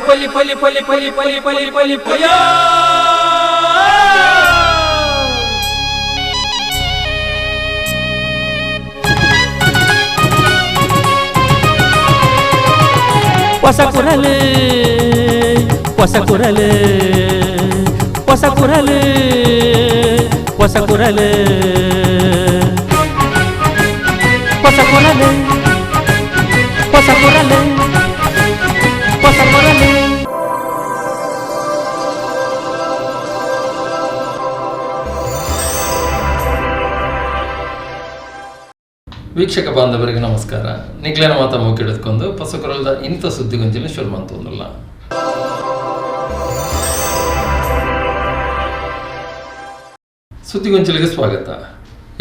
ಪಲಿ ಪಲಿ ಪಲಿ ಪಲಿ ಪಲಿ ಪಲಿ ಪಲಿ ಪಯ. ಹೊಸ ಕುರಲು, ಹೊಸ ಕುರಲು, ಹೊಸ ಕುರಲು, ಹೊಸ ಕುರಲು, ಹೊಸ ಕುರಲು, ಹೊಸ ಕುರಲು, ಹೊಸ ಕುರಲು. ವೀಕ್ಷಕ ಬಾಂಧವರಿಗೆ ನಮಸ್ಕಾರ. ನಿಕ್ಲೇನ ಮಾತ ಮೂಕಿಡಿದ್ಕೊಂಡು ಪಸಕುರಲ್ದ ಇಂಥ ಸುದ್ದಿಗೊಂಜಿನ ಶುರು ಮಂತೊಂದುಲ್ಲ. ಸುದ್ದಿಗೊಂಚಲಿಗೆ ಸ್ವಾಗತ.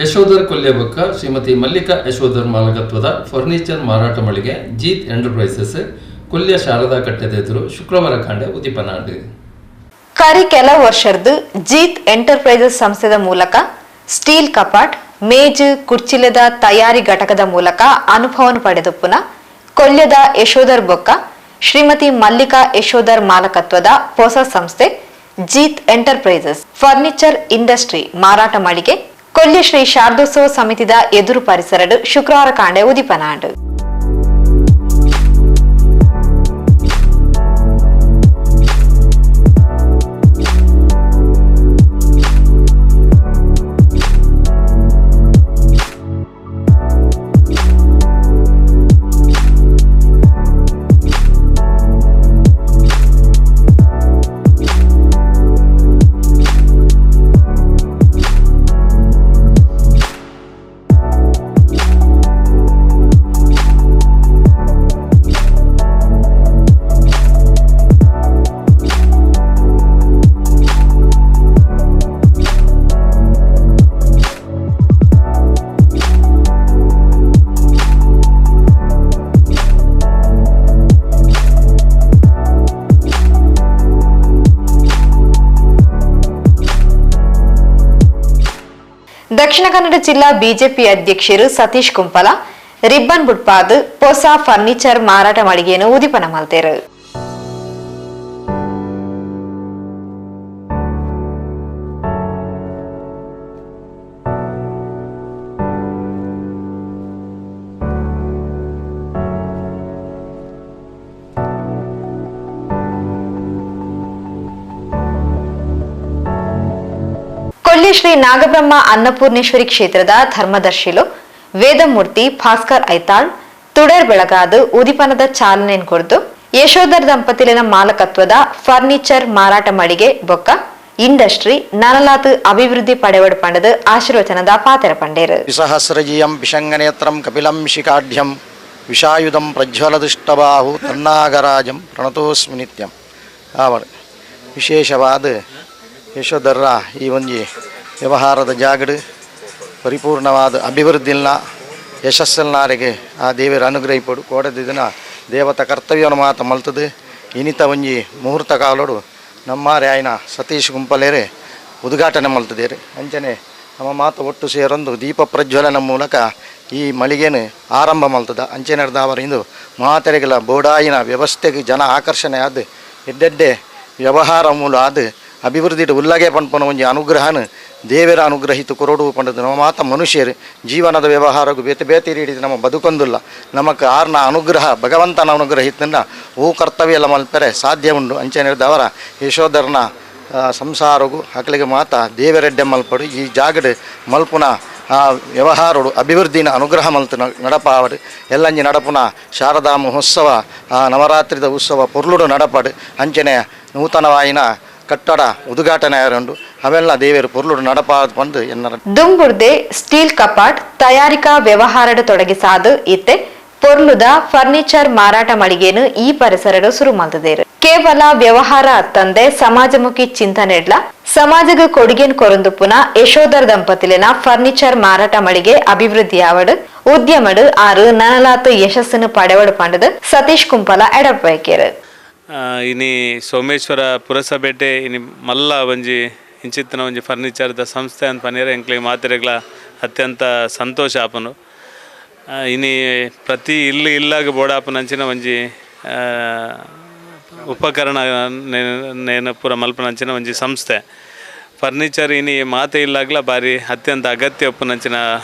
ಯಶೋಧರ್ ಕೊಲ್ಯಬೊಕ್ಕ ಶ್ರೀಮತಿ ಮಲ್ಲಿಕಾ ಯಶೋಧರ್ ಮಾಲಕತ್ವದ ಫರ್ನಿಚರ್ ಮಾರಾಟ ಮಳಿಗೆ ಜೀತ್ ಎಂಟರ್ಪ್ರೈಸಸ್ ಕೊಲ್ಯ ಶಾರದಾ ಕಟ್ಟೆದ ಎದುರು ಶುಕ್ರವಾರ ಕಾಂಡೆ ಉದಿಪನಾಂಡ್. ಕರಿ ಕೆಲ ವರ್ಷರ್ದು ಜೀತ್ ಎಂಟರ್ಪ್ರೈಸಸ್ ಸಂಸ್ಥೆದ ಮೂಲಕ ಸ್ಟೀಲ್ ಕಪಾಟ್, ಮೇಜು, ಕುರ್ಚಿಲದ ತಯಾರಿ ಘಟಕದ ಮೂಲಕ ಅನುಭವನು ಪಡೆದುಪ್ಪುನ ಕೊಲ್ಯದ ಯಶೋಧರ್ ಬೊಕ್ಕ ಶ್ರೀಮತಿ ಮಲ್ಲಿಕಾ ಯಶೋಧರ್ ಮಾಲಕತ್ವದ ಹೊಸ ಸಂಸ್ಥೆ ಜೀತ್ enterprises furniture industry ಮಾರಾಟ ಮಳಿಗೆ ಕೊಲ್ಯ ಶ್ರೀ ಶಾರದೋತ್ಸವ ಸಮಿತಿದ ಎದುರು ಪರಿಸರಡು ಶುಕ್ರವಾರ ಕಾಂಡೆ ಉದಿಪನಾಂಡ್. ದಕ್ಷಿಣ ಕನ್ನಡ ಜಿಲ್ಲಾ ಬಿಜೆಪಿ ಅಧ್ಯಕ್ಷರು ಸತೀಶ್ ಕುಂಪಲ ರಿಬ್ಬನ್ ಬುಟ್ಪಾದ್ ಹೊಸ ಫರ್ನಿಚರ್ ಮಾರಾಟ ಮಳಿಗೆಯನ್ನು ಉದಿಪನ ಮಲ್ತೇರು. ಕೊಲ್ಲಿ ಶ್ರೀ ನಾಗಬ್ರಹ್ಮ ಅನ್ನಪೂರ್ಣೇಶ್ವರಿ ಕ್ಷೇತ್ರದ ಧರ್ಮದರ್ಶಿಲು ವೇದಮೂರ್ತಿ ಭಾಸ್ಕರ್ ಐತಾಳ್ ತುಡರ್ ಬೆಳಗಾದು ಉದಿಪನದ ಚಾಲನೆ ಕೊರ್ದು ಯಶೋಧರ್ ದಂಪತಿಲಿನ ಮಾಲಕತ್ವದ ಫರ್ನಿಚರ್ ಮಾರಾಟ ಮಳಿಗೆ ಬೊಕ್ಕ ಇಂಡಸ್ಟ್ರಿ ನನಲಾತ್ ಅಭಿವೃದ್ಧಿ ಪಡೆವಡ್ ಪಂಡದು ಆಶೀರ್ವಚನದ ಪಾತೆರ ಪಂಡೇರು. ವಿಸಹಸ್ರಜಿಯಂ ಪಿಶಂಗನೇತ್ರಂ ಕಪಿಲಂ ಶಿಖಾಢ್ಯಂ ವಿಷಾಯುಧಂ ಪ್ರಜ್ವಲದುಷ್ಟಬಾಹು ತನ್ನಾಗರಾಜಂ ಪ್ರಣತೋಸ್ಮಿ ನಿತ್ಯಂ. ಆವಡ್ ವಿಶೇಷವಾದ ಯಶೋಧರ್ರ ಈ ಒಂಜಿ ವ್ಯವಹಾರದ ಜಾಗಡು ಪರಿಪೂರ್ಣವಾದ ಅಭಿವೃದ್ಧಿಲ್ನ ಯಶಸ್ಸಲ್ನಾರಿಗೆ ಆ ದೇವರ ಅನುಗ್ರಹಿಪಡು ಕೋಡದ ದಿನ ದೇವತ ಕರ್ತವ್ಯವನ್ನು ಮಾತ ಮಲ್ತದು ಇನಿತ ಒಂಜಿ ಮುಹೂರ್ತ ಕಾಲೋಡು ನಮ್ಮಾರೆ ಆಯ್ನ ಸತೀಶ್ ಗುಂಪಲೇರೆ ಉದ್ಘಾಟನೆ ಮಲ್ತದೇರು. ಅಂಚನೆ ನಮ್ಮ ಮಾತು ಒಟ್ಟು ಸೇರೊಂದು ದೀಪ ಪ್ರಜ್ವಲನ ಮೂಲಕ ಈ ಮಳಿಗೆನು ಆರಂಭ ಮಲ್ತದ. ಅಂಚನೆ ಇಂದು ಮಾತೆರೆಗಳ ಬೋಡಾಯಿನ ವ್ಯವಸ್ಥೆಗೆ ಜನ ಆಕರ್ಷಣೆ ಆದ ಎಡ್ಡೆಡ್ಡೆ ವ್ಯವಹಾರ ಮೂಲ ಆದ ಅಭಿವೃದ್ಧಿ ಉಲ್ಲಗೆ ಪನ್ಪನ ಒಂಜಿ ಅನುಗ್ರಹನ ದೇವರ ಅನುಗ್ರಹಿತ ಕೊರಡು ಪಂಡದು. ನಮ್ಮ ಮಾತ ಮನುಷ್ಯರು ಜೀವನದ ವ್ಯವಹಾರಗೂ ಬೇತೆ ಬೇತೆ ರೀತಿ ನಮ್ಮ ಬದುಕೊಂದುಲ್ಲ. ನಮಕ್ ಆರ್ನ ಅನುಗ್ರಹ ಭಗವಂತನ ಅನುಗ್ರಹಿತನ ಓ ಕರ್ತವ್ಯ ಎಲ್ಲ ಮಲ್ಪರೆ ಸಾಧ್ಯ ಉಂಡು. ಅಂಚನೆ ಅವರ ಯಶೋಧರ್ನ ಸಂಸಾರಗು ಅಕಲಿಗೆ ಮಾತ ದೇವರೆಡ್ಡೆ ಮಲ್ಪಡು ಈ ಜಾಗಡ್ ಮಲ್ಪುನ ಆ ವ್ಯವಹಾರಡು ಅಭಿವೃದ್ಧಿನ ಅನುಗ್ರಹ ಮಲ್ತು ನಡಪಾವಡು ಎಲ್ಲಂಜಿ ನಡಪುನ ಶಾರದಾ ಮಹೋತ್ಸವ ಆ ನವರಾತ್ರಿದ ಉತ್ಸವ ಪೊರ್ಲುಡು ನಡಪಡು. ಅಂಚನೆ ನೂತನವಾಯಿನ ಕಟ್ಟಡ ಉದ್ಘಾಟನೆ ಆಯರುಂಡು. ಅವೆಲ್ಲ ದೇವರು ಪೊರ್ಲುಡು ನಡಪಾದ ಪಂದು ಎನ್ನರ. ದುಂಬುರ್ದೆ ಸ್ಟೀಲ್ ಕಪಾಟ್ ತಯಾರಿಕಾ ವ್ಯವಹಾರಡು ತೊಡಗಿಸಾದು ಇತ್ತೆ ಪೊರ್ಲುದ ಫರ್ನಿಚರ್ ಮಾರಾಟ ಮಳಿಗೆನು ಈ ಪರಿಸರಡು ಶುರು ಮಲ್ತದೇರು. ಕೇವಲ ವ್ಯವಹಾರ ಅತ್ತಂದೆ ಸಮಾಜಮುಖಿ ಚಿಂತನೆಡ್ಲ ಸಮಾಜದ ಕೊಡುಗೆನ್ ಕೊರಂದುಪುನ ಯಶೋಧರ್ ದಂಪತಿಲಿನ ಫರ್ನಿಚರ್ ಮಾರಾಟ ಮಳಿಗೆ ಅಭಿವೃದ್ಧಿಯಾವಡು ಉದ್ಯಮಡು ಆರು ನನಲಾತು ಯಶಸ್ಸನ್ನು ಪಡೆವಡು ಪಂಡದು ಸತೀಶ್ ಕುಂಪಲ ಎಡಪೇಕೆರು. ಇನಿ ಸೋಮೇಶ್ವರ ಪುರಸಭೆಟೆ ಇನಿ ಮಲ್ಲ ಒಂಜಿ ಇಂಚಿತ್ತಿನ ಒಂಜಿ ಫರ್ನಿಚರ್ದ ಸಂಸ್ಥೆ ಅಂತ ಪನಿಯರೆ ಎಂಕ್ಲೆಗ್ ಮಾತೆರೆಗ್ಲ ಅತ್ಯಂತ ಸಂತೋಷ ಆಪುಂಡು. ಇನಿ ಪ್ರತಿ ಇಲ್ಲು ಇಲ್ಲಾಗ ಬೋಡಾಪುನಂಚಿನ ಒಂಜಿ ಉಪಕರಣ ನೇನು ಪೂರ ಮಲ್ಪನಂಚಿನ ಒಂಜಿ ಸಂಸ್ಥೆ. ಫರ್ನಿಚರ್ ಇನಿ ಮಾತೆ ಇಲ್ಲಾಗ್ಲ ಬಾರಿ ಅತ್ಯಂತ ಅಗತ್ಯ ಉಪ್ಪುನಂಚಿನ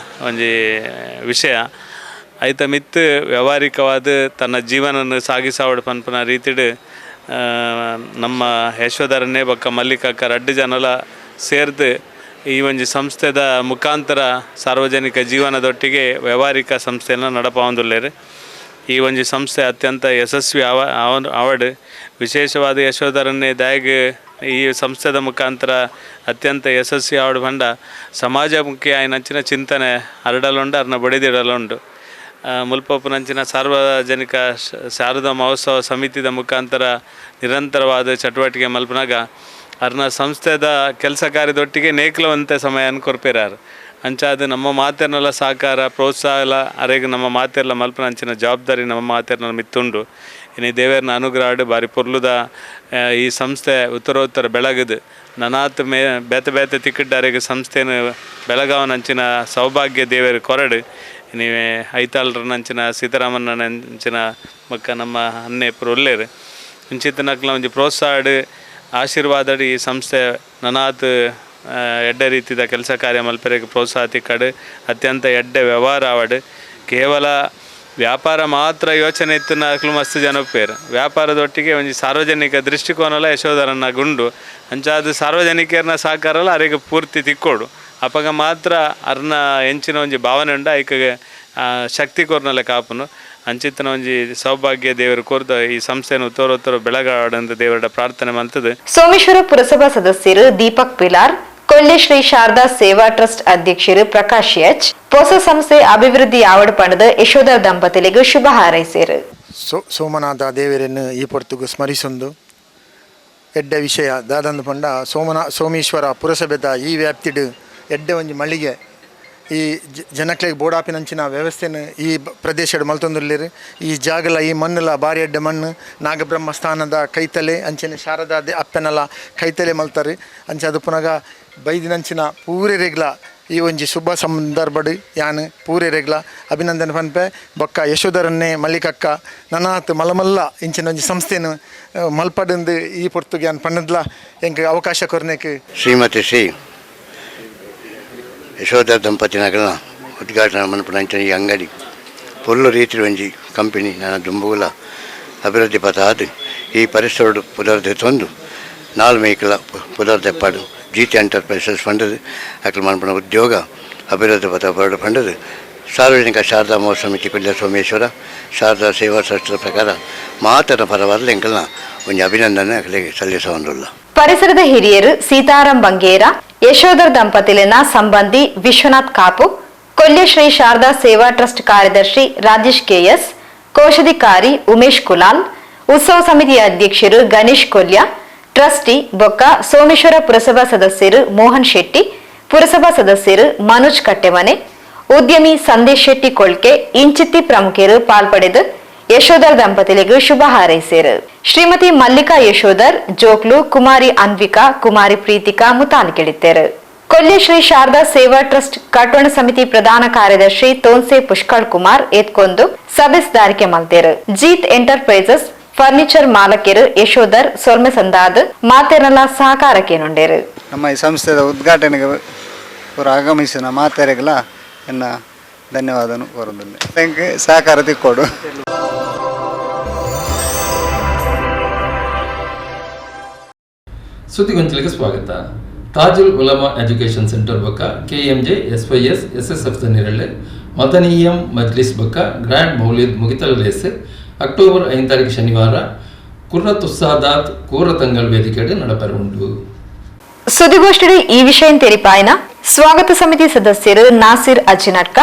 ಒಂಜಿ ವಿಷಯ. ಐತ ಮಿತ್ತು ವ್ಯವಹಾರಿಕವಾದ ತನ್ನ ಜೀವನನ್ನು ಸಾಗಿಸಾವಡ್ ಪನ್ಪುನ ರೀತಿಡ್ ನಮ್ಮ ಯಶೋಧರನೇ ಬೊಕ್ಕ ಮಲ್ಲಿಕಾಕ ರಡ್ಡು ಜನಲ ಸೇರ್ದು ಈ ಒಂಜಿ ಸಂಸ್ಥೆದ ಮುಖಾಂತರ ಸಾರ್ವಜನಿಕ ಜೀವನದೊಟ್ಟಿಗೆ ವ್ಯವಹಾರಿಕ ಸಂಸ್ಥೆಯನ್ನು ನಡಪಾವೊಂದುಲ್ಲೆರ್. ಈ ಒಂಜಿ ಸಂಸ್ಥೆ ಅತ್ಯಂತ ಯಶಸ್ವಿ ಆವಡ್. ವಿಶೇಷವಾದ ಯಶೋಧರನ್ನೇ ದಾಯಗ್ ಈ ಸಂಸ್ಥೆದ ಮುಖಾಂತರ ಅತ್ಯಂತ ಯಶಸ್ವಿ ಆವಡ್ ಪಂಡ ಸಮಾಜಮುಖಿ ಆಯಿನಂಚಿನ ಚಿಂತನೆ ಅರಡಲುಂಡು, ಅರ್ನ ಬಡಿದಿಡಲುಂಡು. ಮುಲ್ಪೊಪುನಂಚಿನ ಸಾರ್ವಜನಿಕ ಶಾರದಾ ಮಹೋತ್ಸವ ಸಮಿತಿದ ಮುಖಾಂತರ ನಿರಂತರವಾದ ಚಟುವಟಿಕೆ ಮಲ್ಪನಾಗ ಅರ್ನ ಸಂಸ್ಥೆದ ಕೆಲಸ ಕಾರ್ಯದೊಟ್ಟಿಗೆ ನೇಕ್ಲವಂತೆ ಸಮಯನ ಕೊರ್ಪೇರಾರು. ಅಂಚಾದ ನಮ್ಮ ಮಾತೆರ್ನೆಲ್ಲ ಸಹಕಾರ ಪ್ರೋತ್ಸಾಹ ಅರೆಗ್ ನಮ್ಮ ಮಾತೆರ್ಲ ಮಲ್ಪನಂಚಿನ ಜವಾಬ್ದಾರಿ ನಮ್ಮ ಮಾತೆರ್ನ ಮಿತ್ತುಂಡು. ಇನಿ ದೇವೇರ್ನ ಅನುಗ್ರಹ ಬಾರಿ ಪೊರ್ಲುದ ಈ ಸಂಸ್ಥೆ ಉತ್ತರೋತ್ತರ ಬೆಳಗದು ನನಾತ್ ಮೇ ಬೇತೆ ಬೇತೆ ತಿಕ್ಕಿಡ್ಡಾರಿಗೆ ಸಂಸ್ಥೆನ ಬೆಳಗಾವನಂಚಿನ ಸೌಭಾಗ್ಯ ದೇವೇರು ಕೊರಡು. ನೀವೇ ಐತಾಳ್ರನಂಚಿನ ಸೀತಾರಾಮಣ್ಣನಂಚಿನ ಬೊಕ್ಕ ನಮ್ಮ ಅನ್ನೆ ಪುರ ಉಲ್ಲೇರು ಇಂಚಿತ್ತಿನಕ್ಲ ಒಂಜಿ ಪ್ರೋತ್ಸಾಹ ಆಶೀರ್ವಾದ ಈ ಸಂಸ್ಥೆ ನನಾತ್ ಎಡ್ಡೆ ರೀತಿದ ಕೆಲಸ ಕಾರ್ಯ ಮಲ್ಪೆರೆಗ್ ಪ್ರೋತ್ಸಾಹ ತಿಕ್ಕಡು, ಅತ್ಯಂತ ಎಡ್ಡೆ ವ್ಯವಹಾರ ಆವಡ್. ಕೇವಲ ವ್ಯಾಪಾರ ಮಾತ್ರ ಯೋಚನೆ ಇತ್ತಿನಕ್ಲು ಮಸ್ತ್ ಜನ ಉಪ್ಪೇರು. ವ್ಯಾಪಾರದೊಟ್ಟಿಗೆ ಒಂಜಿ ಸಾರ್ವಜನಿಕ ದೃಷ್ಟಿಕೋನಲ ಯಶೋಧರನ ಗುಂಡು ಅಂಚಾದ್ ಸಾರ್ವಜನಿಕರ್ನ ಸಹಕಾರಲ ಅರೆಗ್ ಪೂರ್ತಿ ತಿಕ್ಕೋಡು. ಅಪಗ ಮಾತ್ರ ಅರ್ನ ಎಂಚಿನ ಒಂಜಿ ಭಾವನೆ ಉಂಡು ಐಕ್ ಶಕ್ತಿ ಕೊರ್ನಲೆ ಕಾಪುನು. ಅಂಚಿತ್ತಿನ ಒಂಜಿ ಸೌಭಾಗ್ಯ ದೇವರು ಕೊರ್ದ ಈ ಸಂಸ್ಥೆಯನ್ನು ಉತ್ತರೋತ್ತರ ಬೆಳಗಾಡಂತ ದೇವರ ಪ್ರಾರ್ಥನೆ ಮಂತದು. ಸೋಮೇಶ್ವರ ಪುರಸಭಾ ಸದಸ್ಯರು ದೀಪಕ್ ಪಿಲಾರ್, ಕೊಲ್ಯ ಶ್ರೀ ಶಾರದಾ ಸೇವಾ ಟ್ರಸ್ಟ್ ಅಧ್ಯಕ್ಷರು ಪ್ರಕಾಶ್ ಎಚ್ ಹೊಸ ಸಂಸ್ಥೆ ಅಭಿವೃದ್ಧಿ ಆವಡ್ ಪಣದ ಯಶೋಧರ್ ದಂಪತಿಲಿಗೆ ಶುಭ ಹಾರೈಸಿರು. ಸೋಮನಾಥ ದೇವರನ್ನು ಈ ಪೊರ್ತುಗು ಸ್ಮರಿಸೊಂದು ಎಡ್ಡೆ ವಿಷಯ ದಾದಂದು ಪಂಡ ಸೋಮೇಶ್ವರ ಪುರಸಭೆದ ಈ ವ್ಯಾಪ್ತಿಡ್ ಎಡ್ಡೆ ಒಂಜಿ ಮಳಿಗೆ ಈ ಜನಕ್ಲೆಗ್ ಬೋಡಾಪಿನಂಚಿನ ವ್ಯವಸ್ಥೆನ್ ಈ ಪ್ರದೇಶಡ್ ಮಲ್ತೊಂದುಲ್ಲೆರ್. ಈ ಜಾಗಲ ಈ ಮಣ್ಣುಲ ಬಾರಿ ಎಡ್ಡೆ ಮಣ್ಣು, ನಾಗಬ್ರಹ್ಮ ಸ್ಥಾನದ ಕೈತಲೆ ಅಂಚನೆ ಶಾರದಾ ಅಪ್ಪೆನಲ ಕೈತಲೆ ಮಲ್ತಾರೆ. ಅಂಚೆ ಅದು ಪುನಗ ಬೈದಿನಂಚಿನ ಪೂರೆರೆಗ್ಲ ಈ ಒಂಜಿ ಶುಭ ಸಂದರ್ಭಡ್ ಯಾನ್ ಪೂರೆರೆಗ್ಲ ಅಭಿನಂದನೆ ಪನ್ಪೆ. ಬೊಕ್ಕ ಯಶೋಧರನ್ನೇ ಮಲ್ಲಿಕಕ್ಕ ನನಾತ್ ಮಲಮಲ್ಲ ಇಂಚಿನ ಒಂಜಿ ಸಂಸ್ಥೆನ್ ಮಲ್ಪಡಂದು ಈ ಪೊರ್ತುಗೆ ಯಾನ್ ಪನ್ನದ್ಲ ಎಂಕ್ ಅವಕಾಶ ಕೊರ್ನೆಕ್. ಶ್ರೀಮತಿ ಶ್ರೀ ಯಶೋಧ ದಂಪತಿನಗಲ ಉದ್ಘಾಟನೆ ಮನ್ಪುನಂಚಿನ ಈ ಅಂಗಡಿ ಪೊರ್ಲು ರೀತಿ ಒಂಜಿ ಕಂಪನಿ ನನ್ನ ದುಂಬುಗುಲ ಅಭಿವೃದ್ಧಿ ಪಥ ಆದ್ ಈ ಪರಿಸರಡು ಪುದರ್ ದೆತ್ತೊಂದು ನಾಲ್ ಮೇಕಲ ಪುದರ್ ದೆಪ್ಪಾಡು G T enterprises ಪಂಡದು ಅಕ್ಲು ಮನ್ಪುನ ಉದ್ಯೋಗ ಅಭಿವೃದ್ಧಿ ಪಥ ಬರಡು ಪಂಡದು ಸಾರ್ವಜನಿಕ ಶಾರದಾ ಮಹೋತ್ಸವ ಸಮಿತಿ ಕೊಲ್ಯ ಸೋಮೇಶ್ವರ ಶಾರದಾ ಸೇವಾ ಟ್ರಸ್ಟ್ದ ಪ್ರಕಾರ ಮಾತನ ಪರವಾದ ಎಂಕಲ್ನ ಒಂಜಿ ಅಭಿನಂದನೆ ಅಕ್ಲೆಗ್ ಸಲ್ಲಿಸವೊಂದುಲ್ಲ. ಪರಿಸರದ ಹಿರಿಯರು ಸೀತಾರಾಂ ಬಂಗೇರ, ಯಶೋಧರ್ ದಂಪತಿಲಿನ ಸಂಬಂಧಿ ವಿಶ್ವನಾಥ್ ಕಾಪು, ಕೊಲ್ಯ ಶ್ರೀ ಶಾರದಾ ಸೇವಾ ಟ್ರಸ್ಟ್ ಕಾರ್ಯದರ್ಶಿ ರಾಜೇಶ್ ಕೆಎಸ್, ಕೋಶಾಧಿಕಾರಿ ಉಮೇಶ್ ಕುಲಾಲ್, ಉತ್ಸವ ಸಮಿತಿಯ ಅಧ್ಯಕ್ಷರು ಗಣೇಶ್ ಕೊಲ್ಯ, ಟ್ರಸ್ಟಿ ಬೊಕ್ಕ ಸೋಮೇಶ್ವರ ಪುರಸಭಾ ಸದಸ್ಯರು ಮೋಹನ್ ಶೆಟ್ಟಿ, ಪುರಸಭಾ ಸದಸ್ಯರು ಮನೋಜ್ ಕಟ್ಟೆಮನೆ, ಉದ್ಯಮಿ ಸಂದೇಶ್ ಶೆಟ್ಟಿ ಕೊಳ್ಕೆ ಇಂಚಿತ್ತಿ ಪ್ರಮುಖರು ಪಾಲ್ಪಡೆದು ಯಶೋಧರ್ ದಂಪತಿಲಿಗೆ ಶುಭ ಹಾರೈಸಿರು. ಶ್ರೀಮತಿ ಮಲ್ಲಿಕಾ ಯಶೋಧರ್, ಜೋಕ್ಲು ಕುಮಾರಿ ಅನ್ವಿಕಾ, ಕುಮಾರಿ ಪ್ರೀತಿಕಾ ಮುತಾಲಿಕೆಳಿತ್ತೇರು. ಕೊಲ್ಯ ಶ್ರೀ ಶಾರದಾ ಸೇವಾ ಟ್ರಸ್ಟ್ ಕಟ್ಟೋಣ ಸಮಿತಿ ಪ್ರಧಾನ ಕಾರ್ಯದರ್ಶಿ ತೋನ್ಸೆ ಪುಷ್ಕಳ್ ಕುಮಾರ್ ಎತ್ಕೊಂದು ಸಭೆ ಮಲ್ತೇರು. ಜೀತ್ ಎಂಟರ್ಪ್ರೈಸಸ್ ಫರ್ನಿಚರ್ ಮಾಲಕರು ಯಶೋಧರ್ ಸೊಲ್ಮೆ ಸಂದಾದ್ ಮಾತೆರಲ ಸಹಕಾರಕ್ಕೇನುಂಡೇರು. ನಮ್ಮ ಈ ಸಂಸ್ಥೆದ ಉದ್ಘಾಟನೆಗೆ ಪೂರ ಆಗಮಿಸಿನ ಮಾತೆರೆಗ್ಲ ಎನ್ನ ಧನ್ಯವಾದನು ಕೋರುದಿಲ್ಲ. Thank ಸಹಕಾರ ತಿಕ್ಕೋಡು. ಸುದ್ದಿಗೊಂಚಲಿಗೆ ಸ್ವಾಗತ. ತಾಜುಲ್ ಉಲಮಾ ಎಜುಕೇಷನ್ ಸೆಂಟರ್ ಬೊಕ್ಕ ಕೆಎಂಜೆ ಎಸ್ವೈಎಸ್ ಎಸ್ಎಸ್ಎಫ್ ನಿರಳೆ ಮದನೀಯಂ ಮಜ್ಲಿಸ್ ಬೊಕ್ಕ ಗ್ರ್ಯಾಂಡ್ ಮೌಲಿದ್ ಮುಗಿತಲ ಲೇಸ್ ಅಕ್ಟೋಬರ್ 5 ತಾರೀಕು ಶನಿವಾರ ಕುರ್ರತುಸ್ಸಾದಾತ್ ಕೂರತಂಗಲ್ ವೇದಿಕೆಡ್ ನಡಪರೆ ಉಂಡು. ಸುದ್ದಿಗೋಷ್ಠಿ ಈ ವಿಷಯ ತೆರಿಪಾಯನ ಸ್ವಾಗತ ಸಮಿತಿ ಸದಸ್ಯರು ನಾಸಿರ್ ಅಜಿನಟ್ಕ,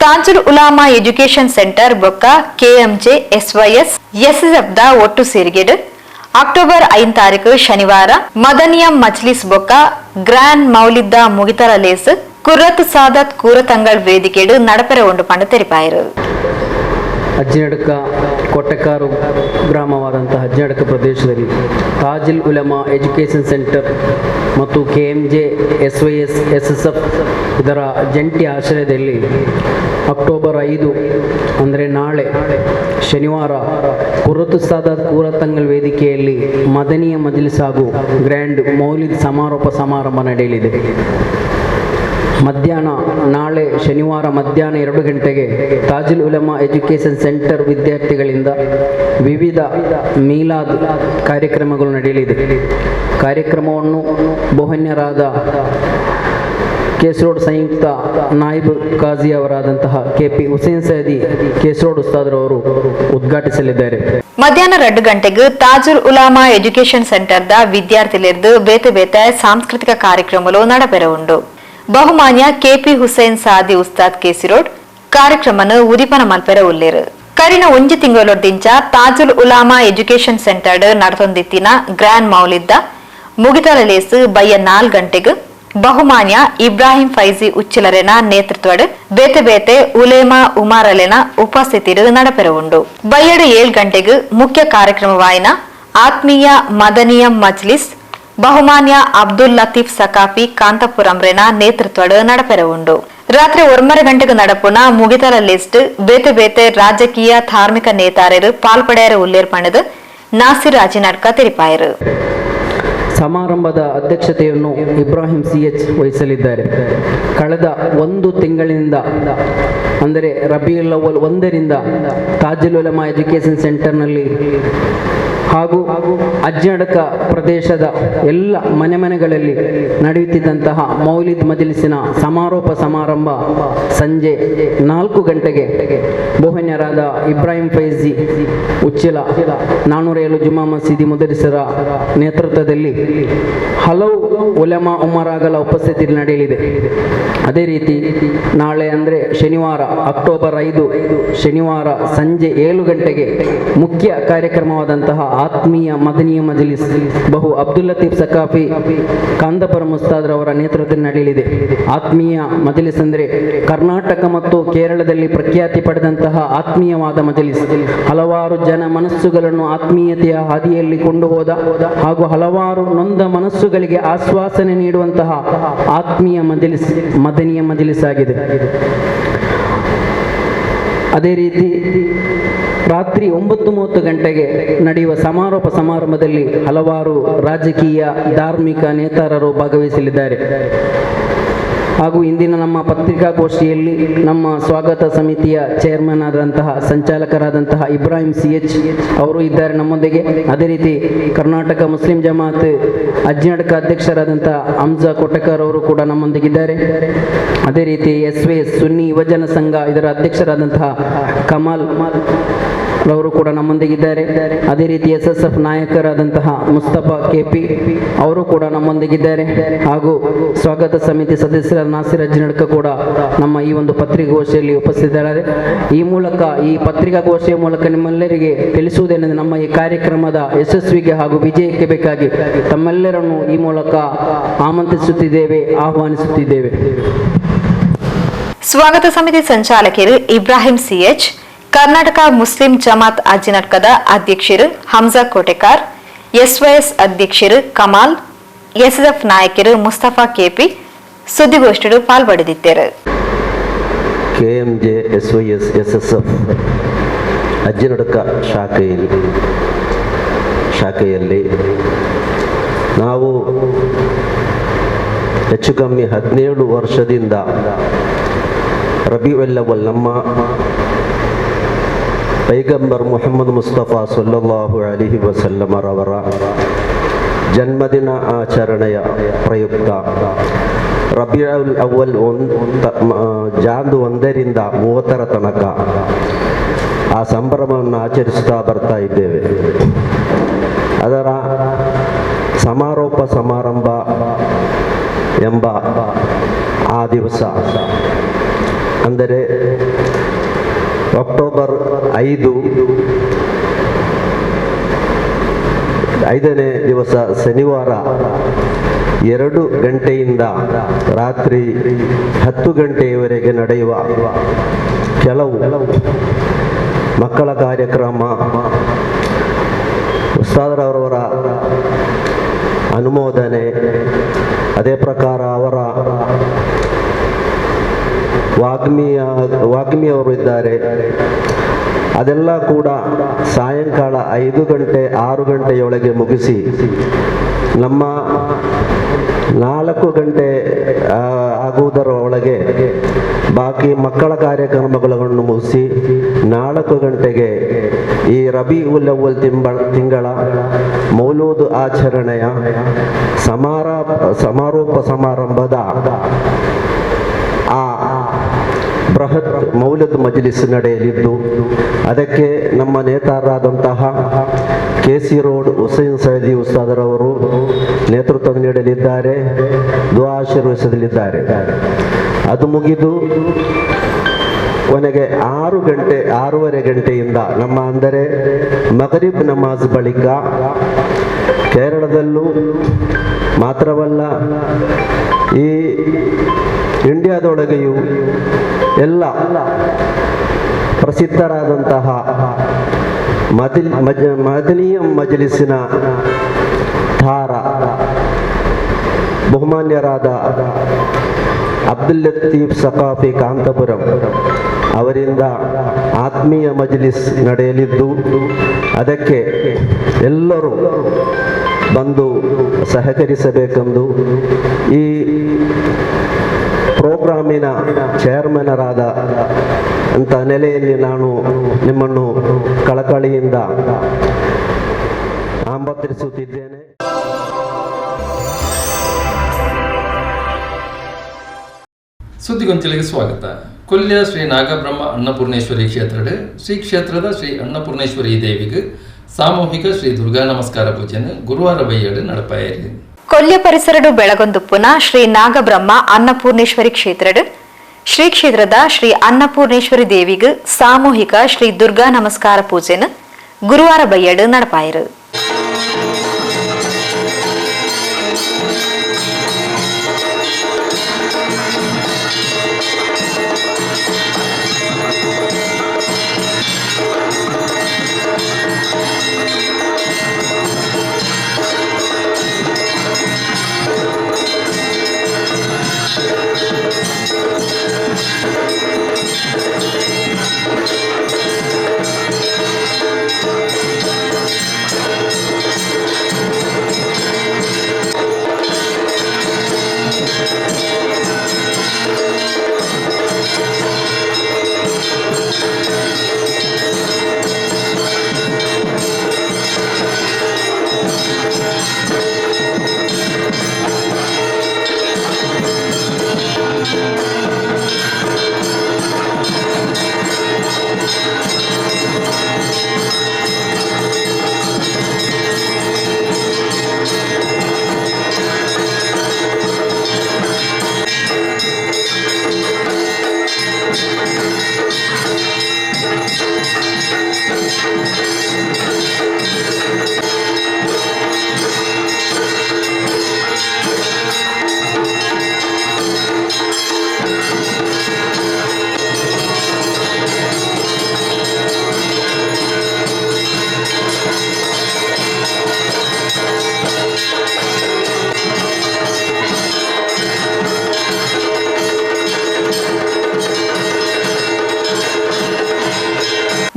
ತಾಜುಲ್ ಉಲಾಮಾ ಎಜುಕೇಷನ್ ಸೆಂಟರ್ ಬೊಕ್ಕ KMJ SYS SSF the ಒಟ್ಟು ಸೇರಿಗೆಡ್ ಅಕ್ಟೋಬರ್ 5 ತಾರೀಕು ಶನಿವಾರ ಮದನಿಯಂ ಮಜ್ಲಿಸ್ ಬೊಕ್ಕ ಗ್ರ್ಯಾಂಡ್ ಮೌಲಿದ್ದ ಮುಗಿತರ ಲೇಸ್ ಕುರ್ರತ್ ಸಾದತ್ ಕೂರತಂಗಳ್ ವೇದಿಕೆಡ್ ನಡಪರೆ ಉಂಡು ಪಂಡ ತೆರಿಪಾಯರು. ಅಜ್ಜಿನಡ್ಕ ಕೋಟೆಕಾರು ಗ್ರಾಮವಾದಂತಹ ಅಜ್ಜಿನಡ್ಕ ಪ್ರದೇಶದಲ್ಲಿ ತಾಜುಲ್ ಉಲಮಾ ಎಜುಕೇಷನ್ ಸೆಂಟರ್ ಮತ್ತು ಕೆಎಂಜೆ ಎಸ್ವೈಎಸ್ ಎಸ್ಎಸ್ಎಫ್ ಇದರ ಜಂಟಿ ಆಶ್ರಯದಲ್ಲಿ ಅಕ್ಟೋಬರ್ 5 ಅಂದರೆ ನಾಳೆ ಶನಿವಾರ ಕುರತು ಸಾದಾತ್ ಕೂರತಂಗಲ್ ವೇದಿಕೆಯಲ್ಲಿ ಮದನಿಯ ಮಜ್ಲಿಸ್ ಹಾಗೂ ಗ್ರ್ಯಾಂಡ್ ಮೌಲಿದ್ ಸಮಾರೋಪ ಸಮಾರಂಭ ನಡೆಯಲಿದೆ. ಮಧ್ಯಾಹ್ನ ನಾಳೆ ಶನಿವಾರ ಮಧ್ಯಾಹ್ನ 2 ಗಂಟೆಗೆ ತಾಜುಲ್ ಉಲಮಾ ಎಜುಕೇಷನ್ ಸೆಂಟರ್ ವಿದ್ಯಾರ್ಥಿಗಳಿಂದ ವಿವಿಧ ಮೀಲಾದ್ ಕಾರ್ಯಕ್ರಮಗಳು ನಡೆಯಲಿದೆ. ಕಾರ್ಯಕ್ರಮವನ್ನು ಬಹುನ್ಯರಾದ ಕೇಸರೋಡ್ ಸಂಯುಕ್ತ ನಾಯಿಬ್ ಕಾಜಿ ಅವರಾದಂತಹ ಕೆಪಿ ಹುಸೇನ್ ಸೈದಿ ಕೇಸರೋಡ್ ಉಸ್ತಾದ್ರವರು ಉದ್ಘಾಟಿಸಲಿದ್ದಾರೆ. ಮಧ್ಯಾಹ್ನ 2 ಗಂಟೆಗೆ ತಾಜುಲ್ ಉಲಾಮಾ ಎಜುಕೇಷನ್ ಸೆಂಟರ್ದ ವಿದ್ಯಾರ್ಥಿಲಿರ್ದು ಬೇತೆ ಬೇತೆ ಸಾಂಸ್ಕೃತಿಕ ಕಾರ್ಯಕ್ರಮಗಳು ನಡಪೆರ ಉಂಡು. ಬಹುಮಾನ್ಯ ಕೆಪಿ ಹುಸೇನ್ ಸಾದಿ ಉಸ್ತಾದ್ ಕೇಸಿರೋಡ್ ಕಾರ್ಯಕ್ರಮನು ಉದಿಪನ ಮಲ್ಪೆರ ಉಲ್ಲೇರು. ಕರಿನ ಒಂಜಿ ತಿಂಗಳೊಡ್ದಿಂಚ ತಾಜುಲ್ ಉಲಾಮಾ ಎಜುಕೇಷನ್ ಸೆಂಟರ್ ನಡತೊಂದಿತ್ತಿನ ಗ್ರ್ಯಾಂಡ್ ಮೌಲಿದ್ದ ಮುಗಿತಲ ಲೇಸು ಬಯ್ಯ 4 ಗಂಟೆಗೆ ಬಹುಮಾನ್ಯ ಇಬ್ರಾಹಿಂ ಫೈಜಿ ಉಚ್ಚಿಲರೆನ ನೇತೃತ್ವಡ್ ಬೇತೆ ಬೇತೆ ಉಲೇಮಾ ಉಮಾರಲೆನ ಉಪಸ್ಥಿತಿರು ನಡಪೆರ ಉಂಡು. ಬಯ್ಯಡು 7 ಗಂಟೆಗೆ ಮುಖ್ಯ ಕಾರ್ಯಕ್ರಮವಾಯಿನ ಆತ್ಮೀಯ ಮದನಿಯ ಮಜ್ಲಿಸ್ ಬಹುಮಾನ್ಯ ಅಬ್ದುಲ್ ಲತೀಫ್ ಸಕಾಫಿ ಕಾಂತಪುರಂರೆನ ನೇತೃತ್ವಡ್ ನಡಪೆರ ಉಂಡು. ರಾತ್ರಿ 9 ಗಂಟೆಗೆ ನಡಪುನ ಮುಗಿತಲ ಲಿಸ್ಟ್ ಬೇತೆ ಬೇತೆ ರಾಜಕೀಯ ಧಾರ್ಮಿಕ ನೇತಾರರು ಪಾಲ್ಪಡೆಯರ ಉಲ್ಲೇರ್ ಪಣದು ನಾಸಿರ್ ಅಜಿನಡ್ಕ ತೆರಿಪಾಯರು. ಸಮಾರಂಭದ ಅಧ್ಯಕ್ಷತೆಯನ್ನು ಇಬ್ರಾಹಿಂ ಸಿಎಚ್ ವಹಿಸಲಿದ್ದಾರೆ. ಕಳೆದ 1 ತಿಂಗಳಿಂದ ಅಂದರೆ ರಬಿಯುಲ್ ಅವ್ವಲ್ 1ರಿಂದ ತಾಜುಲ್ ಉಲಮಾ ಎಜುಕೇಷನ್ ಸೆಂಟರ್ನಲ್ಲಿ ಹಾಗೂ ಅಜ್ಜಡಕ ಪ್ರದೇಶದ ಎಲ್ಲ ಮನೆ ಮನೆಗಳಲ್ಲಿ ನಡೆಯುತ್ತಿದ್ದಂತಹ ಮೌಲಿದ್ ಮಜ್ಲಿಸಿನ ಸಮಾರೋಪ ಸಮಾರಂಭ ಸಂಜೆ 4 ಗಂಟೆಗೆ ಬಹುನ್ಯರಾದ ಇಬ್ರಾಹಿಂ ಫೈಜಿ ಉಚ್ಚಿಲ 407 ಜುಮಾ ಮಸೀದಿ ಮುದರಿಸರ ನೇತೃತ್ವದಲ್ಲಿ ಹಲವು ಉಲಮಾ ಉಮರಾಗಳ ಉಪಸ್ಥಿತಿಯಲ್ಲಿ ನಡೆಯಲಿದೆ. ಅದೇ ರೀತಿ ನಾಳೆ ಅಂದರೆ ಶನಿವಾರ ಅಕ್ಟೋಬರ್ 5 ಶನಿವಾರ ಸಂಜೆ 7 ಗಂಟೆಗೆ ಮುಖ್ಯ ಕಾರ್ಯಕ್ರಮವಾದಂತಹ ಆತ್ಮೀಯ ಮದನೀಯ ಮಜ್ಲಿಸ್ ಬಹು ಅಬ್ದುಲ್ ಲತೀಫ್ ಸಕಾಫಿ ಕಾಂದಪುರ ಮುಸ್ತಾದ್ರವರ ನೇತೃತ್ವದಲ್ಲಿ ನಡೆಯಲಿದೆ. ಆತ್ಮೀಯ ಮಜ್ಲಿಸ್ ಅಂದರೆ ಕರ್ನಾಟಕ ಮತ್ತು ಕೇರಳದಲ್ಲಿ ಪ್ರಖ್ಯಾತಿ ಪಡೆದಂತಹ ಆತ್ಮೀಯವಾದ ಮಜ್ಲಿಸ್. ಹಲವಾರು ಜನ ಮನಸ್ಸುಗಳನ್ನು ಆತ್ಮೀಯತೆಯ ಹಾದಿಯಲ್ಲಿ ಕೊಂಡು ಹೋದ ಹಾಗೂ ಹಲವಾರು ನೊಂದ ಮನಸ್ಸುಗಳಿಗೆ ಆಶ್ವಾಸನೆ ನೀಡುವಂತಹ ಆತ್ಮೀಯ ಮಜ್ಲಿಸ್ ಮದನೀಯ ಮಜ್ಲಿಸ್ ಆಗಿದೆ. ಅದೇ ರೀತಿ ರಾತ್ರಿ 9:30 ಗಂಟೆಗೆ ನಡೆಯುವ ಸಮಾರೋಪ ಸಮಾರಂಭದಲ್ಲಿ ಹಲವಾರು ರಾಜಕೀಯ ಧಾರ್ಮಿಕ ನೇತಾರರು ಭಾಗವಹಿಸಲಿದ್ದಾರೆ. ಹಾಗೂ ಇಂದಿನ ನಮ್ಮ ಪತ್ರಿಕಾಗೋಷ್ಠಿಯಲ್ಲಿ ನಮ್ಮ ಸ್ವಾಗತ ಸಮಿತಿಯ ಚೇರ್ಮನ್ ಆದಂತಹ ಸಂಚಾಲಕರಾದಂತಹ ಇಬ್ರಾಹಿಂ ಸಿಎಚ್ ಅವರು ಇದ್ದಾರೆ ನಮ್ಮೊಂದಿಗೆ. ಅದೇ ರೀತಿ ಕರ್ನಾಟಕ ಮುಸ್ಲಿಂ ಜಮಾತ್ ಅಜ್ಜಿನಡ್ಕ ಅಧ್ಯಕ್ಷರಾದಂತಹ ಹಮ್ಜಾ ಕೊಟಕರ್ ಅವರು ಕೂಡ ನಮ್ಮೊಂದಿಗಿದ್ದಾರೆ. ಅದೇ ರೀತಿ ಎಸ್ ಸುನ್ನಿ ಯುವಜನ ಸಂಘ ಇದರ ಅಧ್ಯಕ್ಷರಾದಂತಹ ಕಮಾಲ್ ರವರು ಕೂಡ ನಮ್ಮೊಂದಿಗಿದ್ದಾರೆ. ಅದೇ ರೀತಿ ಎಸ್ಎಸ್ಎಫ್ ನಾಯಕರಾದಂತಹ ಮುಸ್ತಫಾ ಕೆಪಿ ಅವರು ಕೂಡ ನಮ್ಮೊಂದಿಗಿದ್ದಾರೆ. ಹಾಗೂ ಸ್ವಾಗತ ಸಮಿತಿ ಸದಸ್ಯರ ನಾಸಿರ್ ಅಜ್ಜಿನಡ್ಕ ಕೂಡ ನಮ್ಮ ಈ ಒಂದು ಪತ್ರಿಕಾಗೋಷ್ಠಿಯಲ್ಲಿ ಉಪಸ್ಥಿತರಾದರೆ. ಈ ಮೂಲಕ ಈ ಪತ್ರಿಕಾಗೋಷ್ಠಿಯ ಮೂಲಕ ನಿಮ್ಮೆಲ್ಲರಿಗೆ ತಿಳಿಸುವುದೇನೆಂದರೆ ನಮ್ಮ ಈ ಕಾರ್ಯಕ್ರಮದ ಯಶಸ್ವಿಗೆ ಹಾಗೂ ವಿಜಯಕ್ಕೆ ಬೇಕಾಗಿ ತಮ್ಮೆಲ್ಲರನ್ನು ಈ ಮೂಲಕ ಆಮಂತ್ರಿಸುತ್ತಿದ್ದೇವೆ, ಆಹ್ವಾನಿಸುತ್ತಿದ್ದೇವೆ. ಸ್ವಾಗತ ಸಮಿತಿ ಸಂಚಾಲಕರು ಇಬ್ರಾಹಿಂ ಸಿಎಚ್, ಕರ್ನಾಟಕ ಮುಸ್ಲಿಂ ಜಮಾತ್ ಅಜ್ಜಿನಡ್ಕದ ಅಧ್ಯಕ್ಷರು ಹಮ್ಜಾ ಕೋಟೆಕಾರ್, ಎಸ್ವೈಎಸ್ ಅಧ್ಯಕ್ಷರು ಕಮಾಲ್, ಎಸ್ಎಫ್ ನಾಯಕರು ಮುಸ್ತಫಾ ಕೆಪಿ ಸುದ್ದಿಗೋಷ್ಠಿಡು ಪಾಲ್ಪಡೆದಿದ್ದರು. ಕೆಎಂಜೆ ಎಸ್ವೈಎಸ್ ಎಸ್ಎಸ್ಎಫ್ ಅಜ್ಜಿನಡ್ಕ ಶಾಖೆಯಲ್ಲಿ ನಾವು ಹೆಚ್ಚು ಕಮ್ಮಿ 17 ವರ್ಷದಿಂದ ರಬಿಯುಲ್ ಅವ್ವಲ್ ನಮ್ಮ ಪೈಗಂಬರ್ ಮುಹಮ್ಮದ್ ಮುಸ್ತಫಾ ಸಲ್ಲಲ್ಲಾಹು ಅಲೈಹಿ ವಸಲ್ಲಮರವರ ಜನ್ಮದಿನ ಆಚರಣೆಯ ಪ್ರಯುಕ್ತ ರಬಿಯುಲ್ ಅವ್ವಲ್ ಜಾಂದು 1ರಿಂದ 30ರ ತನಕ ಆ ಸಂಭ್ರಮವನ್ನು ಆಚರಿಸುತ್ತಾ ಬರ್ತಾ ಇದ್ದೇವೆ. ಅದರ ಸಮಾರೋಪ ಸಮಾರಂಭ ಎಂಬ ಆ ದಿವಸ ಅಂದರೆ ಅಕ್ಟೋಬರ್ 5 5ನೇ ದಿವಸ ಶನಿವಾರ 2 ಗಂಟೆಯಿಂದ ರಾತ್ರಿ 10 ಗಂಟೆಯವರೆಗೆ ನಡೆಯುವ ಕೆಲವು ಮಕ್ಕಳ ಕಾರ್ಯಕ್ರಮ ಉಸ್ತಾದರವರ ಅನುಮೋದನೆ, ಅದೇ ಪ್ರಕಾರ ಅವರ ವಾಗ್ಮಿಯವರು ಇದ್ದಾರೆ. ಅದೆಲ್ಲ ಕೂಡ ಸಾಯಂಕಾಲ 5 ಗಂಟೆ 6 ಗಂಟೆಯೊಳಗೆ ಮುಗಿಸಿ ನಮ್ಮ 4 ಗಂಟೆ ಆಗುವುದರ ಒಳಗೆ ಬಾಕಿ ಮಕ್ಕಳ ಕಾರ್ಯಕ್ರಮಗಳನ್ನು ಮುಗಿಸಿ 4 ಗಂಟೆಗೆ ಈ ರಬಿ ಉಲ್ ಅವ್ವಲ್ ತಿಂಗಳ ಮೌಲೂದ್ ಆಚರಣೆಯ ಸಮಾರೋಪ ಸಮಾರಂಭದ ಆ ಬೃಹತ್ ಮೌಲದ್ ಮಜ್ಲಿಸ್ ನಡೆಯಲಿದ್ದು, ಅದಕ್ಕೆ ನಮ್ಮ ನೇತಾರರಾದಂತಹ K C road Hussain Saidi ಉಸ್ತಾದರವರು ನೇತೃತ್ವ ನೀಡಲಿದ್ದಾರೆ, ದುಆ ಆಶೀರ್ವದಿಸಲಿದ್ದಾರೆ. ಅದು ಮುಗಿದು ಕೊನೆಗೆ 6 ಗಂಟೆ 6:30 ಗಂಟೆಯಿಂದ ನಮ್ಮ ಅಂದರೆ ಮಗರಿಬ್ ನಮಾಜ್ ಬಳಿಕ ಕೇರಳದಲ್ಲೂ ಮಾತ್ರವಲ್ಲ ಈ ಇಂಡಿಯಾದೊಳಗೆಯೂ ಎಲ್ಲ ಪ್ರಸಿದ್ಧರಾದಂತಹ ಮದನಿಯ ಮಜಲಿಸಿನ ತಾರ ಬಹುಮಾನ್ಯರಾದ ಅಬ್ದುಲ್ ಲತೀಫ್ ಸಖಾಫಿ ಕಾಂತಪುರಂ ಅವರಿಂದ ಆತ್ಮೀಯ ಮಜಲಿಸ್ ನಡೆಯಲಿದ್ದು, ಅದಕ್ಕೆ ಎಲ್ಲರೂ ಬಂದು ಸಹಕರಿಸಬೇಕೆಂದು ಈ ಪ್ರೋಗ್ರಾಮಿನ ಚೇರ್ಮನರಾದ ಅಂತ ನೆಲೆಯಲ್ಲಿ ನಾನು ನಿಮ್ಮನ್ನು ಕಳಕಳಿಯಿಂದ ಆಮಂತ್ರಿಸುತ್ತಿದ್ದೇನೆ. ಸುದ್ದಿಗೊಂಚಲಿಗೆ ಸ್ವಾಗತ. ಕೊಲ್ಯ ಶ್ರೀ ನಾಗಬ್ರಹ್ಮ ಅನ್ನಪೂರ್ಣೇಶ್ವರಿ ಕ್ಷೇತ್ರದ ಶ್ರೀ ಕ್ಷೇತ್ರದ ಶ್ರೀ ಅನ್ನಪೂರ್ಣೇಶ್ವರಿ ದೇವಿಗೆ ಸಾಮೂಹಿಕ ಶ್ರೀ ದುರ್ಗಾ ನಮಸ್ಕಾರ ಪೂಜೆಯನ್ನು ಗುರುವಾರ ಬೈಯಡು ನಡಪಾಯರಿ. ಕೊಲ್ಯ ಪರಿಸರಡು ಬೆಳಗೊಂದುಪ್ಪುನ ಶ್ರೀ ನಾಗಬ್ರಹ್ಮ ಅನ್ನಪೂರ್ಣೇಶ್ವರಿ ಕ್ಷೇತ್ರಡು ಶ್ರೀ ಕ್ಷೇತ್ರದ ಶ್ರೀ ಅನ್ನಪೂರ್ಣೇಶ್ವರಿ ದೇವಿಗೆ ಸಾಮೂಹಿಕ ಶ್ರೀ ದುರ್ಗಾ ನಮಸ್ಕಾರ ಪೂಜೆಯನ್ನು ಗುರುವಾರ ಬೈಯಡು ನಡಪಾಯರು.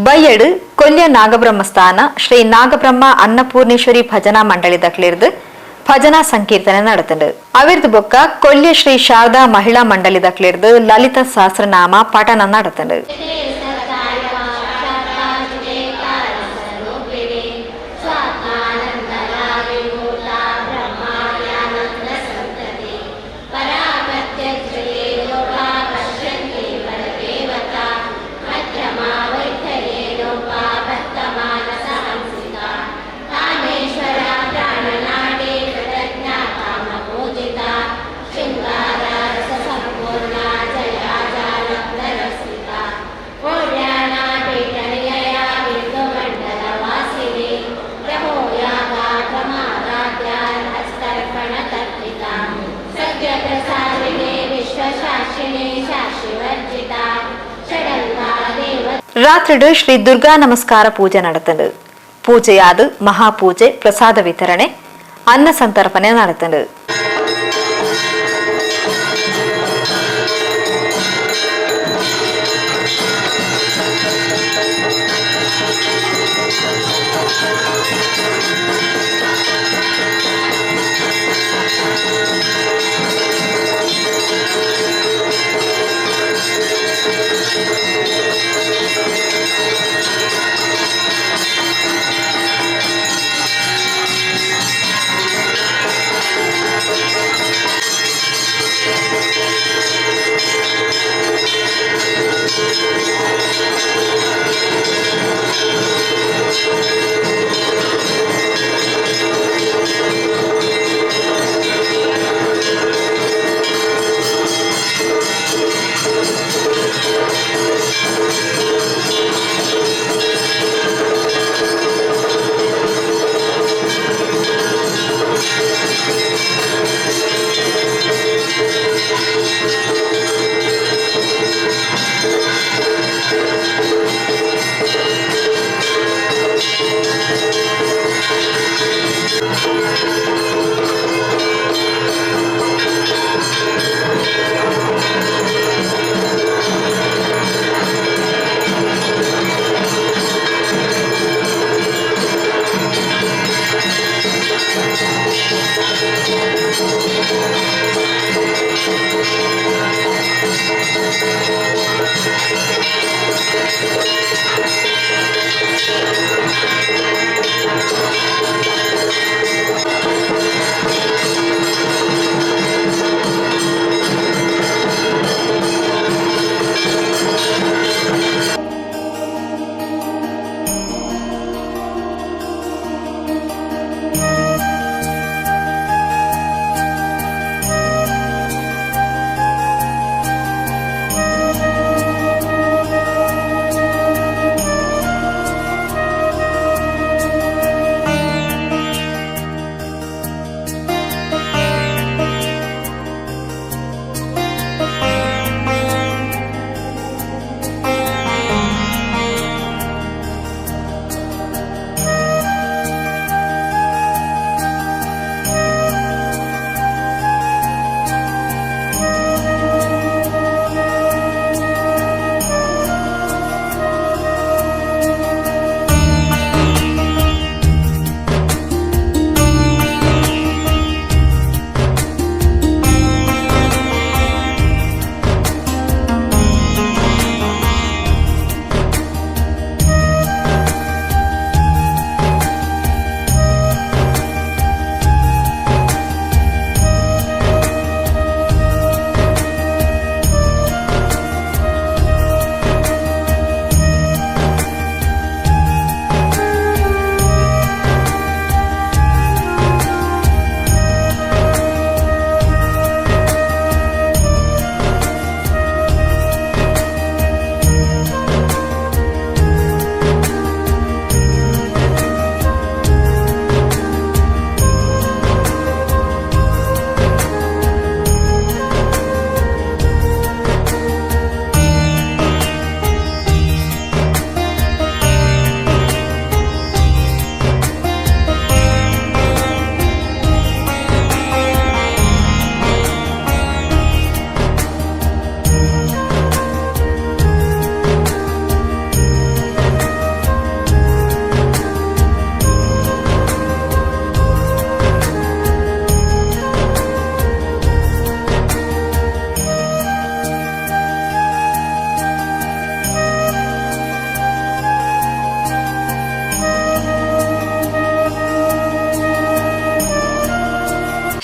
ಬೈಯಡು ಕೊಲ್ಯ ನಾಗಬ್ರಹ್ಮಸ್ಥಾನ ಶ್ರೀ ನಾಗಬ್ರಹ್ಮ ಅನ್ನಪೂರ್ಣೇಶ್ವರಿ ಭಜನಾ ಮಂಡಳಿ ದಕ್ಲಿರ್ದು ಭಜನಾ ಸಂಕೀರ್ತನೆ ನಡೆತಂಡು. ಅವಿರ್ದು ಬೊಕ್ಕ ಕೊಲ್ಯ ಶ್ರೀ ಶಾರದಾ ಮಹಿಳಾ ಮಂಡಳಿ ದಕ್ಲಿರ್ದು ಲಲಿತ ಸಹಸ್ರನಾಮ ಪಠಣ ನಡೆತಂಡು. ರಾತ್ರಿಡು ಶ್ರೀ ದುರ್ಗಾ ನಮಸ್ಕಾರ ಪೂಜೆ ನಡೆತಂಡು. ಪೂಜೆಯಾದ ಮಹಾಪೂಜೆ, ಪ್ರಸಾದ ವಿತರಣೆ, ಅನ್ನ ಸಂತರ್ಪಣೆ ನಡೆತಂಡು.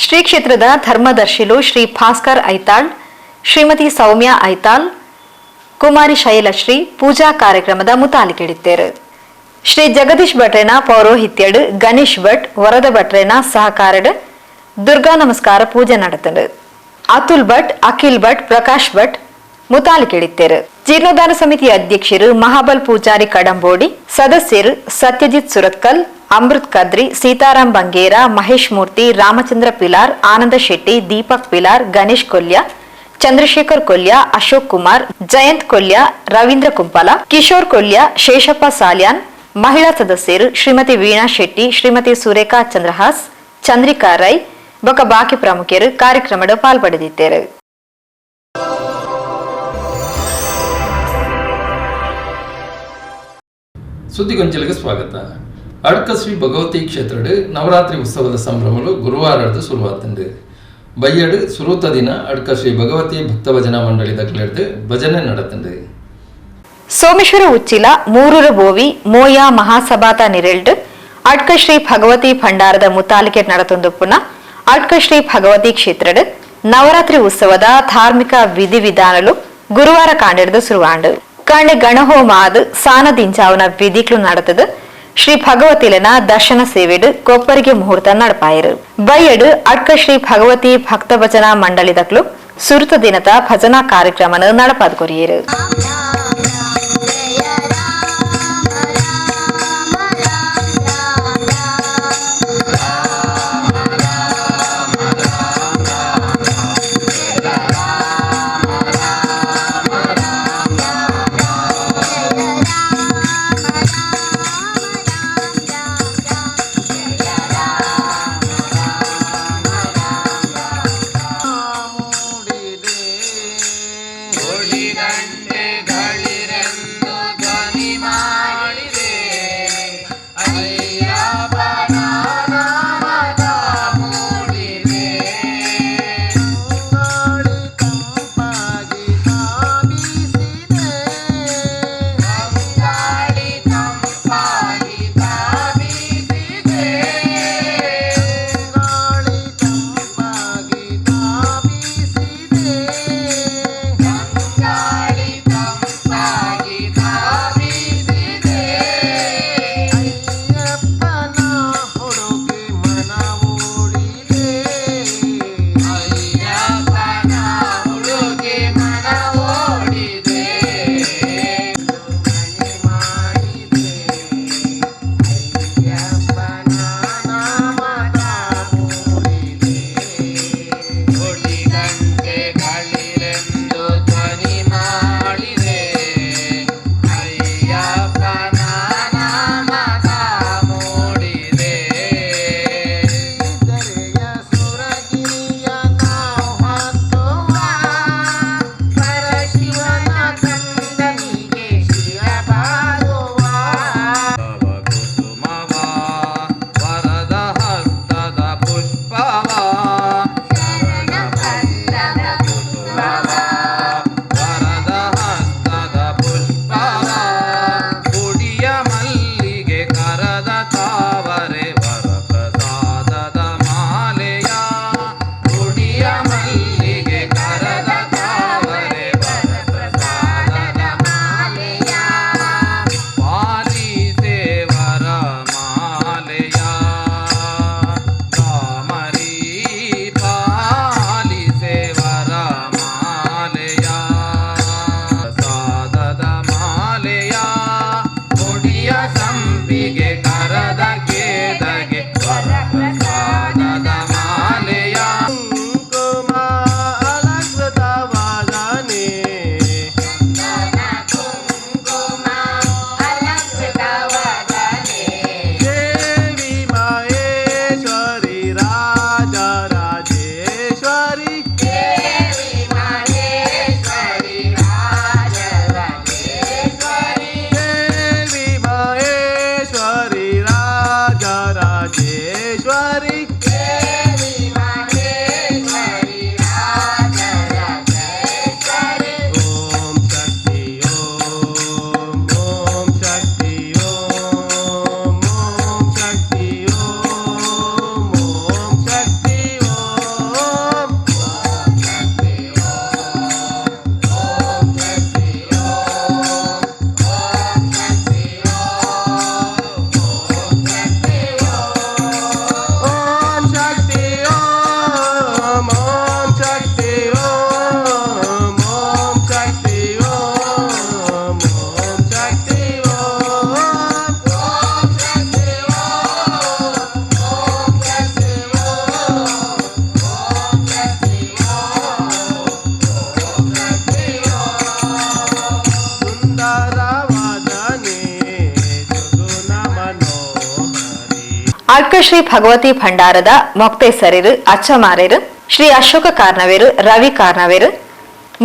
ಶ್ರೀ ಕ್ಷೇತ್ರದ ಧರ್ಮದರ್ಶಿಲು ಶ್ರೀ ಭಾಸ್ಕರ್ ಐತಾಳ್, ಶ್ರೀಮತಿ ಸೌಮ್ಯ ಐತಾಳ್, ಕುಮಾರಿ ಶೈಲಶ್ರೀ ಪೂಜಾ ಕಾರ್ಯಕ್ರಮದ ಮುತಾಲಿಕೆಡಿತ್ತೇರು. ಶ್ರೀ ಜಗದೀಶ್ ಭಟ್ರೇನ ಪೌರೋಹಿತ್ಯಡು ಗಣೇಶ್ ಭಟ್ ವರದ ಭಟ್ರೇನ ಸಹಕಾರಡು ದುರ್ಗಾ ನಮಸ್ಕಾರ ಪೂಜೆ ನಡೆತಂಡು. ಅತುಲ್ ಭಟ್, ಅಖಿಲ್ ಭಟ್, ಪ್ರಕಾಶ್ ಭಟ್ ಮುತಾಲಿಕೆಡಿತ್ತೇರು. ಜೀರ್ಣೋದ್ಧಾರ ಸಮಿತಿ ಅಧ್ಯಕ್ಷರು ಮಹಾಬಲ್ ಪೂಜಾರಿ ಕಡಂಬೋಡಿ, ಸದಸ್ಯರು ಸತ್ಯಜಿತ್ ಸುರತ್ಕಲ್, ಅಮೃತ್ ಕದ್ರಿ, ಸೀತಾರಾಮ್ ಬಂಗೇರ, ಮಹೇಶ್ ಮೂರ್ತಿ, ರಾಮಚಂದ್ರ ಪಿಲಾರ್, ಆನಂದ ಶೆಟ್ಟಿ, ದೀಪಕ್ ಪಿಲಾರ್, ಗಣೇಶ್ ಕೊಲ್ಯ, ಚಂದ್ರಶೇಖರ್ ಕೊಲ್ಯ, ಅಶೋಕ್ ಕುಮಾರ್, ಜಯಂತ್ ಕೊಲ್ಯ, ರವೀಂದ್ರ ಕುಂಪಾಲ, ಕಿಶೋರ್ ಕೊಲ್ಯ, ಶೇಷಪ್ಪ ಸಾಲ್ಯಾನ್, ಮಹಿಳಾ ಸದಸ್ಯರು ಶ್ರೀಮತಿ ವೀಣಾ ಶೆಟ್ಟಿ, ಶ್ರೀಮತಿ ಸುರೇಖಾ ಚಂದ್ರಹಾಸ್, ಚಂದ್ರಿಕಾ ರೈ ಬೊಕ ಬಾಕಿ ಪ್ರಮುಖರು ಕಾರ್ಯಕ್ರಮಡ್ ಪಾಲ್ಪಡೆದಿದ್ದಾರೆ. ಸುದ್ದಿಗೊಂಚಲಿಗೆ ಸ್ವಾಗತ. ಅಡ್ಕ ಶ್ರೀ ಭಗವತಿ ಕ್ಷೇತ್ರಡ್ ನವರಾತ್ರಿ ಉತ್ಸವದ ಸಂಭ್ರಮಲು ಗುರುವಾರಡ್ದು ಶುರುವಾತುಂಡು. ಬಯ್ಯಡು ಸುರೂತ ದಿನ ಅಡ್ಕ ಶ್ರೀ ಭಗವತಿ ಭಕ್ತ ಭಜನಾ ಮಂಡಳಿ ದಕ್ಲೆಡ್ದು ಭಜನೆ ನಡತುಂಡು. ಸೋಮೇಶ್ವರ ಉಚ್ಚಿಲ ಮೂರೂರ ಬೋವಿ ಮೋಯಾ ಮಹಾಸಭಾತ ನಿರೆಲ್ಡ್ ಅಡ್ಕ ಶ್ರೀ ಭಗವತಿ ಭಂಡಾರದ ಮುತಾಲಿಕೆ ನಡತೊಂದುಪ್ಪುನ ಅಡ್ಕ ಶ್ರೀ ಭಗವತಿ ಕ್ಷೇತ್ರಡ್ ನವರಾತ್ರಿ ಉತ್ಸವದ ಧಾರ್ಮಿಕ ವಿಧಿವಿಧಾನಲು ಗುರುವಾರ ಕಾಂಡೆಡ್ದು ಶುರುವಾಂಡು. ಕಾಂಡೆ ಗಣಹೋಮ ಆದ್ ಸಾನದಿಂಚಾವನ ವಿಧಿಕ್ಲು നടത്തത്. ಶ್ರೀ ಭಗವತಿಲನ ದರ್ಶನ ಸೇವೆಡ್ ಕೊಪ್ಪರಿಗೆ ಮುಹೂರ್ತ ನಡಪಾಯರು. ಬಯ್ಯಡು ಅಡ್ಕ ಶ್ರೀ ಭಗವತಿ ಭಕ್ತ ಭಜನಾ ಮಂಡಳಿದಕ್ಲು ಸುರುತ ದಿನದ ಭಜನಾ ಕಾರ್ಯಕ್ರಮನ ನಡಪಾದ್ ಕೊರಿಯರು. ಗಂಟೆ. ಅಡ್ಕಶ್ರೀ ಭಗವತಿ ಭಂಡಾರದ ಮೊಕ್ತೇಸರಿರು ಅಚ್ಚಮಾರೇರು ಶ್ರೀ ಅಶೋಕ ಕಾರ್ನವೇರು ರವಿ ಕಾರ್ನವೇರು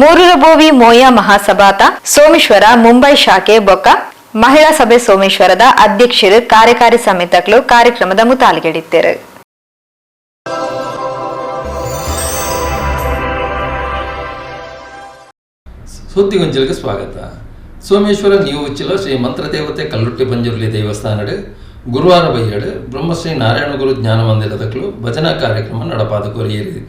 ಮೂರೂರಬೋವಿ ಮೋಯ ಮಹಾಸಭಾತ ಸೋಮೇಶ್ವರ ಮುಂಬೈ ಶಾಖೆ ಬೊಕ್ಕ ಮಹಿಳಾ ಸಭೆ ಸೋಮೇಶ್ವರದ ಅಧ್ಯಕ್ಷರು ಕಾರ್ಯಕಾರಿ ಸಮಿತಿಗಳು ಕಾರ್ಯಕ್ರಮದ ಮುತಾಲಿಗೆಡಿತ್ತರು. ಸುದ್ದಿಗೊಂಚಲಿಗೆ ಸ್ವಾಗತ. ಸೋಮೇಶ್ವರ ನೀವು ಉಚ್ಚಿಲ ಶ್ರೀ ಮಂತ್ರದೇವತೆ ಕಲ್ಲುಟ್ಟಿ ಪಂಜುರ್ಲಿ ದೇವಸ್ಥಾನಡು ಗುರುವಾರ ಬಯ್ಯಡು ಬ್ರಹ್ಮಶ್ರೀ ನಾರಾಯಣಗುರು ಜ್ಞಾನ ಮಂದಿರದಕ್ಕಲು ಭಜನಾ ಕಾರ್ಯಕ್ರಮ ನಡಪಾದ ಕೊರಿಯರಿ.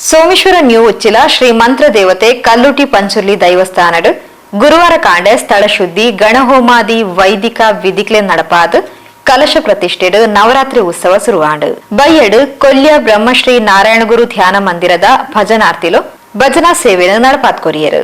ಸೋಮೇಶ್ವರ ನ್ಯೂ ಉಚ್ಚಿಲ ಶ್ರೀ ಮಂತ್ರದೇವತೆ ಕಲ್ಲುಟಿ ಪಂಚುರ್ಲಿ ದೈವಸ್ಥಾನಡು ಗುರುವಾರ ಕಾಂಡೆ ಸ್ಥಳ ಶುದ್ಧಿ ಗಣಹೋಮಾದಿ ವೈದಿಕ ವಿಧಿಕ್ಲೆ ನಡಪಾದ ಕಲಶ ಪ್ರತಿಷ್ಠೆಡು ನವರಾತ್ರಿ ಉತ್ಸವ ಸುರುವಾಂಡು. ಬಯ್ಯಡು ಕೊಲ್ಯ ಬ್ರಹ್ಮಶ್ರೀ ನಾರಾಯಣಗುರು ಧ್ಯಾನ ಮಂದಿರದ ಭಜನಾರ್ಥಿಲು ಭಜನಾ ಸೇವೆಯನ್ನು ನಡಪಾತ್ ಕೊರಿಯರು.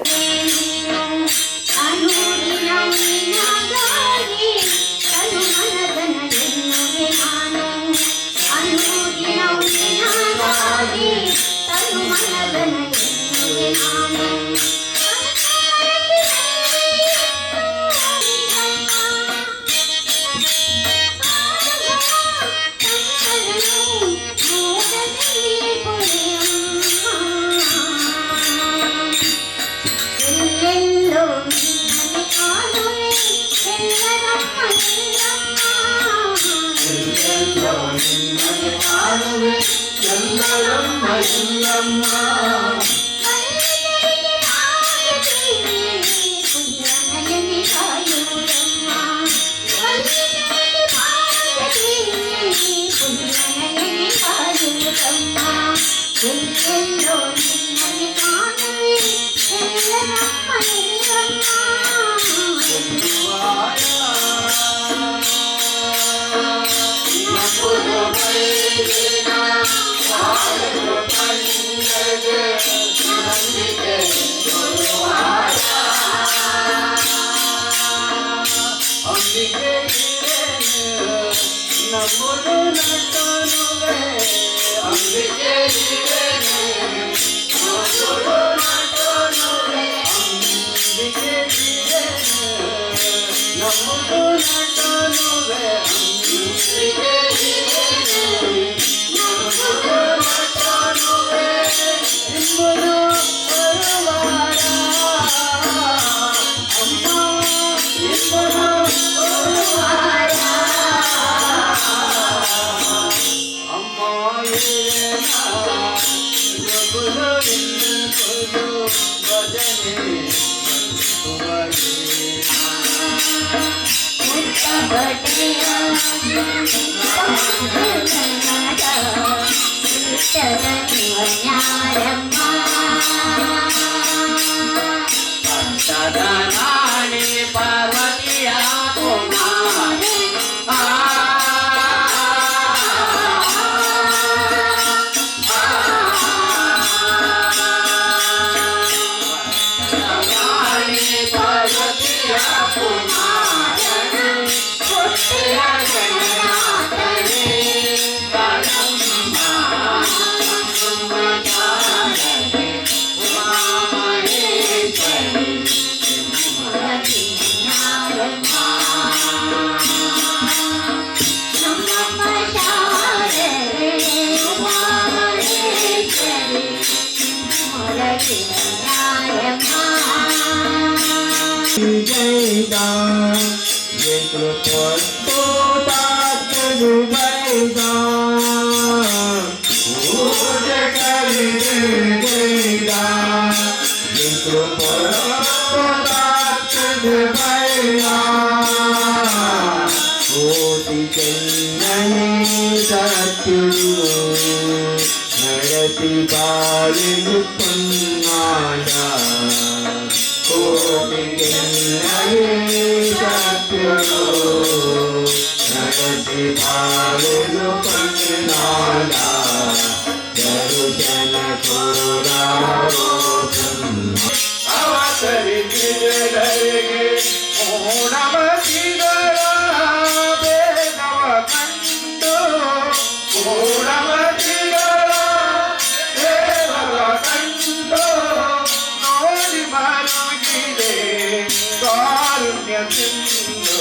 ಕಾರುಣ್ಯ ಸಿಂಧು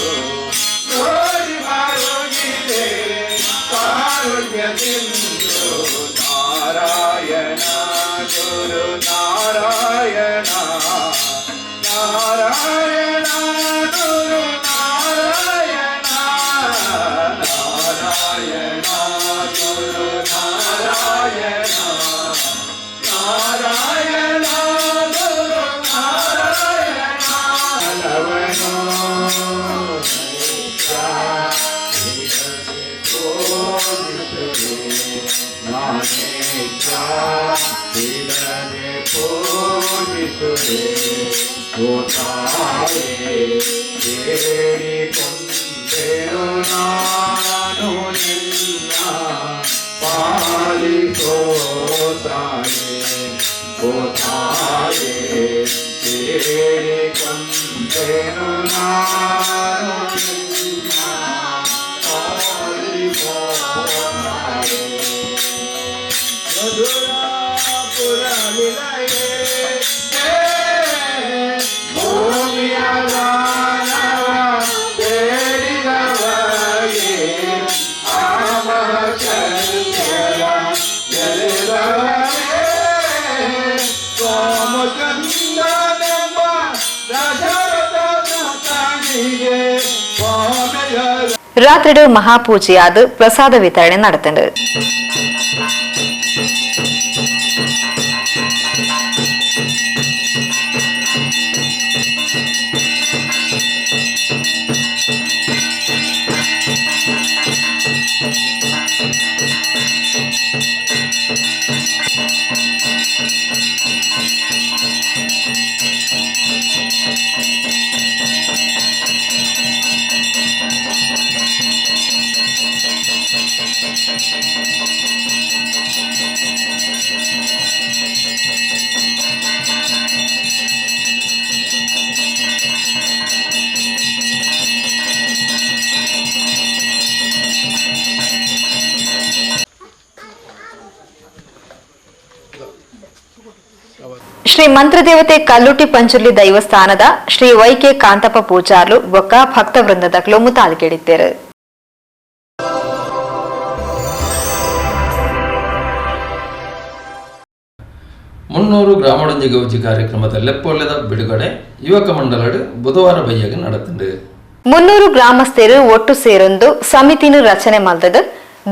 ನೋಡಿ ಮಾರೋಗಿದೆ. Karunya Sindhu Narayana Guru Narayana Narayana Guru Narayana Narayana Guru Narayana Narayana Guru Narayana ಲವಣೋ ರಾತ್ರಿಡು ಮಹಾಪೂಜೆಯಾದ ಪ್ರಸಾದ ವಿತರಣೆ ನಡೆತಂಡು. ಶ್ರೀ ಮಂತ್ರದೇವತೆ ಕಲ್ಲುಟಿ ಪಂಚುರ್ಲಿ ದೈವಸ್ಥಾನದ ಶ್ರೀ ವೈಕೆ ಕಾಂತಪ್ಪ ಪೂಜಾರ್ಲು ಬೊಕ್ಕ ಭಕ್ತ ವೃಂದದಕ್ಲು ಮುತಾಲಿಕೆಡಿದ್ದೇರು. ಮುನ್ನೂರು ಗ್ರಾಮಡೊಂಜಿ ಗೌಜಿ ಕಾರ್ಯಕ್ರಮದ ಲೆಪ್ಪೊಲ್ಲೆದ ಬಿಡುಗಡೆ ಯುವಕ ಮಂಡಲಡು ಬುಧವಾರ ಬಯ್ಯಗೆ ನಡೆತಂಡು. 300 ಗ್ರಾಮಸ್ಥರು ಒಟ್ಟು ಸೇರೊಂದು ಸಮಿತಿನ ರಚನೆ ಮಲ್ದದು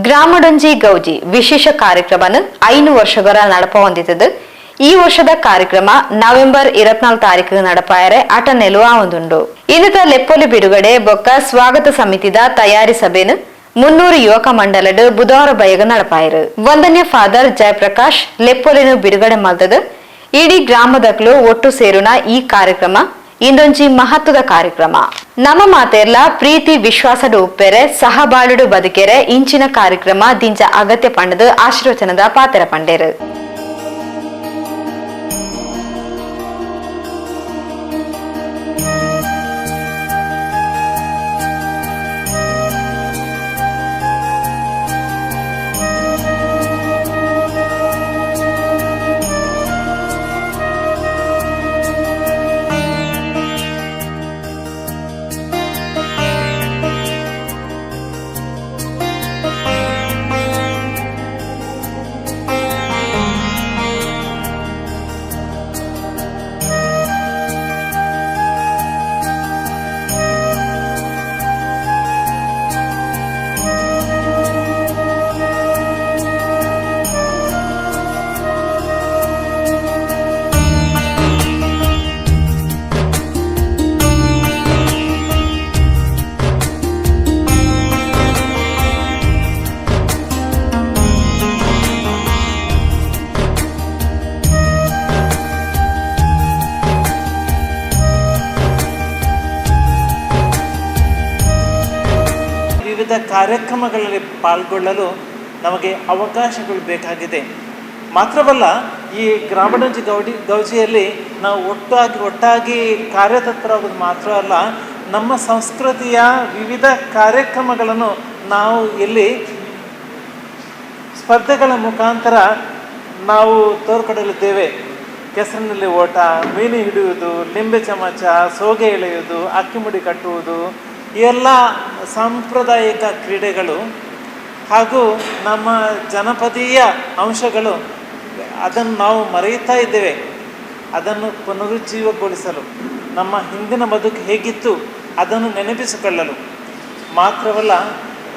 ಗ್ರಾಮಡೊಂಜಿ ಗೌಜಿ ವಿಶೇಷ ಕಾರ್ಯಕ್ರಮನ 5 ವರ್ಷಗಳ ನಡಪ ಹೊಂದಿತದು. ಈ ವರ್ಷದ ಕಾರ್ಯಕ್ರಮ ನವೆಂಬರ್ 24 ತಾರೀಕು ನಡಪಾಯರೆ ಆಟ ನೆಲುವ ಒಂದುಂಡು. ಇನ್ನಿತ ಲೆಪ್ಪೊಲಿ ಬಿಡುಗಡೆ ಬೊಕ್ಕ ಸ್ವಾಗತ ಸಮಿತಿದ ತಯಾರಿ ಸಭೆನು 300 ಯುವಕ ಮಂಡಲಡು ಬುಧವಾರ ಬಯಗ ನಡಪಾಯರು. ವಂದನ್ಯ ಫಾದರ್ ಜಯಪ್ರಕಾಶ್ ಲೆಪ್ಪೊಲಿನು ಬಿಡುಗಡೆ ಮಲ್ದದು. ಇಡೀ ಗ್ರಾಮದಕ್ಲು ಒಟ್ಟು ಸೇರುನ ಈ ಕಾರ್ಯಕ್ರಮ ಇಂದೊಂಜಿ ಮಹತ್ವದ ಕಾರ್ಯಕ್ರಮ. ನಮ್ಮ ಮಾತೆರ್ಲ ಪ್ರೀತಿ ವಿಶ್ವಾಸಡು ಉಪ್ಪೆರೆ ಸಹಬಾಳುಡು ಬದುಕೆರೆ ಇಂಚಿನ ಕಾರ್ಯಕ್ರಮ ದಿಂಚ ಅಗತ್ಯ ಪಂಡದು ಆಶೀರ್ವಚನದ ಪಾತ್ರ ಪಂಡೇರು. ವಿವಿಧ ಕಾರ್ಯಕ್ರಮಗಳಲ್ಲಿ ಪಾಲ್ಗೊಳ್ಳಲು ನಮಗೆ ಅವಕಾಶಗಳು ಬೇಕಾಗಿದೆ. ಮಾತ್ರವಲ್ಲ, ಈ ಗ್ರಾಮಡೊಂಜಿ ಗೌಜಿಯಲ್ಲಿ ನಾವು ಒಟ್ಟಾಗಿ ಕಾರ್ಯತತ್ಪರವಾಗೋದು ಮಾತ್ರ ಅಲ್ಲ, ನಮ್ಮ ಸಂಸ್ಕೃತಿಯ ವಿವಿಧ ಕಾರ್ಯಕ್ರಮಗಳನ್ನು ನಾವು ಇಲ್ಲಿ ಸ್ಪರ್ಧೆಗಳ ಮುಖಾಂತರ ನಾವು ತೋರ್ಕೊಡಲಿದ್ದೇವೆ. ಕೆಸರಿನಲ್ಲಿ ಓಟ, ಮೀನು ಹಿಡಿಯುವುದು, ಲಿಂಬೆ ಚಮಚ, ಸೋಗೆ ಎಳೆಯುವುದು, ಅಕ್ಕಿಮುಡಿ ಕಟ್ಟುವುದು, ಈ ಎಲ್ಲ ಸಾಂಪ್ರದಾಯಿಕ ಕ್ರೀಡೆಗಳು ಹಾಗೂ ನಮ್ಮ ಜನಪದೀಯ ಅಂಶಗಳು ಅದನ್ನು ನಾವು ಮರೆಯುತ್ತಾ ಇದ್ದೇವೆ. ಅದನ್ನು ಪುನರುಜ್ಜೀವಗೊಳಿಸಲು, ನಮ್ಮ ಹಿಂದಿನ ಬದುಕು ಹೇಗಿತ್ತು ಅದನ್ನು ನೆನಪಿಸಿಕೊಳ್ಳಲು ಮಾತ್ರವಲ್ಲ,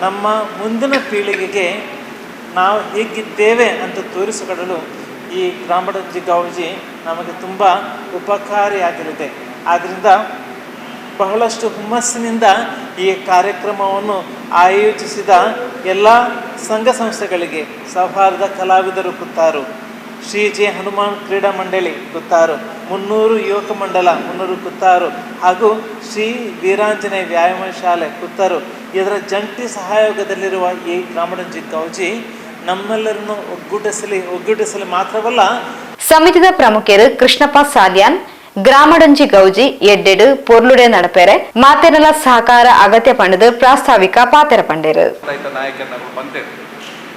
ನಮ್ಮ ಮುಂದಿನ ಪೀಳಿಗೆಗೆ ನಾವು ಹೇಗಿದ್ದೇವೆ ಅಂತ ತೋರಿಸಿಕೊಳ್ಳಲು ಈ ಗ್ರಾಮಡೊಂಜಿ ಗೌಜಿ ನಮಗೆ ತುಂಬ ಉಪಕಾರಿಯಾಗಲಿದೆ. ಆದ್ದರಿಂದ ಬಹಳಷ್ಟು ಹುಮ್ಮಸ್ಸಿನಿಂದ ಈ ಕಾರ್ಯಕ್ರಮವನ್ನು ಆಯೋಜಿಸಿದ ಎಲ್ಲ ಸಂಘ ಸಂಸ್ಥೆಗಳಿಗೆ, ಸೌಹಾರ್ದ ಕಲಾವಿದರು ಕುತ್ತಾರು, ಶ್ರೀ ಜೆ ಹನುಮಾನ್ ಕ್ರೀಡಾ ಮಂಡಳಿ ಕುತ್ತಾರು, 300 ಯುವಕ ಮಂಡಲ 300 ಕುತ್ತಾರು ಹಾಗೂ ಶ್ರೀ ವೀರಾಂಜನೇಯ ವ್ಯಾಯಾಮ ಶಾಲೆ ಕುತ್ತಾರು ಇದರ ಜಂಟಿ ಸಹಯೋಗದಲ್ಲಿರುವ ಈ ಗ್ರಾಮಡೊಂಜಿ ಗೌಜಿ ನಮ್ಮೆಲ್ಲರನ್ನು ಒಗ್ಗೂಡಿಸಲಿ ಮಾತ್ರವಲ್ಲ, ಸಮಿತಿದ ಪ್ರಮುಖರು ಕೃಷ್ಣಪ್ಪ ಸಾಲ್ಯಾನ್ ಗ್ರಾಮಡೊಂಜಿ ಗೌಜಿ ಎಡ್ಡೆಡು ಪೊರ್ಲುಡೆ ನಡಪೆರೆ ಮಾತೆನಲ ಸಹಕಾರ ಅಗತ್ಯ ಪಂಡದು ಪ್ರಾಸ್ತಾವಿಕ ಪಾತೆರ ಪಂಡೇರು.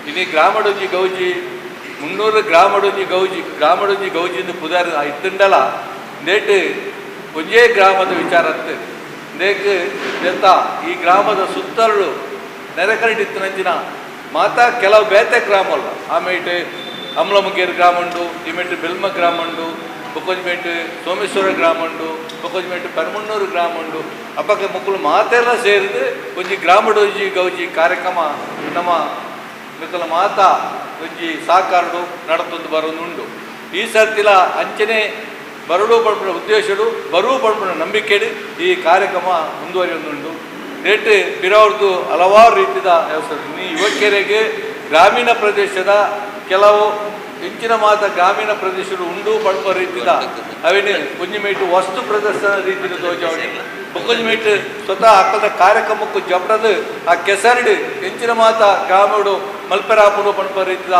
ಇನಿ ಗ್ರಾಮಡೊಂಜಿ ಗೌಜಿ 300 ಗ್ರಾಮಡೊಂಜಿ ಗೌಜಿ ಗ್ರಾಮಡೊಂಜಿ ಗೌಜಿಂದು ಪುದಾರ್ ಇತ್ತಂಡಲ ನೇಟ್ ಒಂಜೇ ಗ್ರಾಮದ ವಿಚಾರತ್ತು ನೇಕ್ ನೆತ್ತ ಈ ಗ್ರಾಮದ ಸುತ್ತಲೂ ನೆರೆಕರಡಿತ್ತನಂಚಿನ ಮಾತಾ ಕೆಲವು ಬೇತೆ ಗ್ರಾಮ ಅಲ್ಲ ಆಮೇಲೆ ಅಮ್ಲಮುಗೇರು ಗ್ರಾಮ ಉಂಡು, ಇಮೇಟು ಬೆಲ್ಮ ಗ್ರಾಮ ಉಂಡು, ಬೊಕ್ಕೊಂಜಿ ಸೋಮೇಶ್ವರ ಗ್ರಾಮ ಉಂಡು, ಬೊಕ್ಕೊಂಜಿ ಪರಮಣ್ಣೂರು ಗ್ರಾಮ ಉಂಡು. ಅಪ್ಪಕ್ಕೆ ಮಕ್ಕಳು ಮಾತೆಲ್ಲ ಸೇರಿದು ಒಂಜಿ ಗ್ರಾಮಡೊಂಜಿ ಗೌಜಿ ಕಾರ್ಯಕ್ರಮ ನಮ್ಮ ಮಿಕ್ಕಲ ಮಾತಾ ಒಂಜಿ ಸಾಕಾರಡು ನಡತೊಂದು ಬರೋದುಂಡು. ಈ ಸರ್ತಿಲ ಅಂಚನೆ ಬರಡು ಪಡ್ಪುನ ಉದ್ದೇಶಡು ಬರು ಪಡ್ಪುನ ನಂಬಿಕೆಡು ಈ ಕಾರ್ಯಕ್ರಮ ಮುಂದುವರಿಯೊಂದುಂಡು. ರೇಟ್ ಬಿರವ್ರದ್ದು ಹಲವಾರು ರೀತಿಯ ವ್ಯವಸ್ಥೆ ಈ ಯುವಕರಿಗೆ ಗ್ರಾಮೀಣ ಪ್ರದೇಶದ ಕೆಲವು ಹೆಚ್ಚಿನ ಮಾತ ಗ್ರಾಮೀಣ ಪ್ರದೇಶಗಳು ಉಂಡು ಪಡ್ಪ ರೀತಿಯ ಅವೇನು ಒಂಜಿ ಮೇಟು ವಸ್ತು ಪ್ರದರ್ಶನ ರೀತಿಯ ತೋಜಾವಣೆ ಬೊಕ್ಕೊಂಜಿ ಮೇಟು ಸ್ವತಃ ಅಕ್ಕದ ಕಾರ್ಯಕ್ರಮಕ್ಕೂ ಜಪಡದು ಆ ಕೆಸರಡು ಹೆಚ್ಚಿನ ಮಾತ ಗ್ರಾಮಡು ಮಲ್ಪೆರಾಪುಡು ಪಡ್ಪ ರೀತಿಯ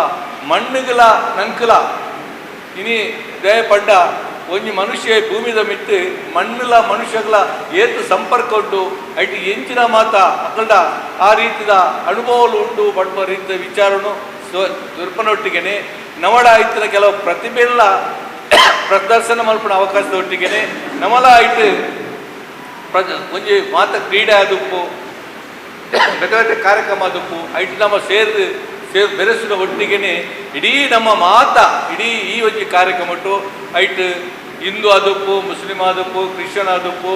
ಮಣ್ಣುಗಳ ನಂಕಲ ಇನಿ ದಯ ಪಂಡ ಒಂಜಿ ಮನುಷ್ಯ ಭೂಮಿದ ಮಿತ್ತು ಮಣ್ಣುಲ ಮನುಷ್ಯಗಳ ಏತು ಸಂಪರ್ಕ ಉಂಟು ಐಟ್ ಎಂಚಿನ ಮಾತ ಅಕ್ಕಂಡ ಆ ರೀತಿಯ ಅನುಭವಗಳು ಉಂಟು ಪಡ್ಪ ರೀತಿಯ ವಿಚಾರನು ದುರ್ಪನೊಟ್ಟಿಗೆನೆ ನವಡ ಆಯ್ತಿನ ಕೆಲವು ಪ್ರತಿಭೆಲ್ಲ ಪ್ರದರ್ಶನ ಮಲ್ಪನ ಅವಕಾಶದ ಒಟ್ಟಿಗೆನೆ ನಮಲ ಆಯ್ತು ಒಂಜಿ ಮಾತ ಕ್ರೀಡೆ ಆದುಪ್ಪು ಬೇತೆ ಬೇತೆ ಕಾರ್ಯಕ್ರಮ ಆದುಪ್ಪು ಐಟ್ ನಮ್ಮ ಸೇರು ಸೇರ್ ಬೆರೆಸಿದ ಒಟ್ಟಿಗೆನೆ ಇಡೀ ನಮ್ಮ ಮಾತ ಇಡೀ ಈ ಒಂಜಿ ಕಾರ್ಯಕ್ರಮ ಒಟ್ಟು ಐಟ್ ಹಿಂದೂ ಆದುಪ್ಪು, ಮುಸ್ಲಿಂ ಆದುಪ್ಪು, ಕ್ರಿಶ್ಚಿಯನ್ ಆದುಪ್ಪು,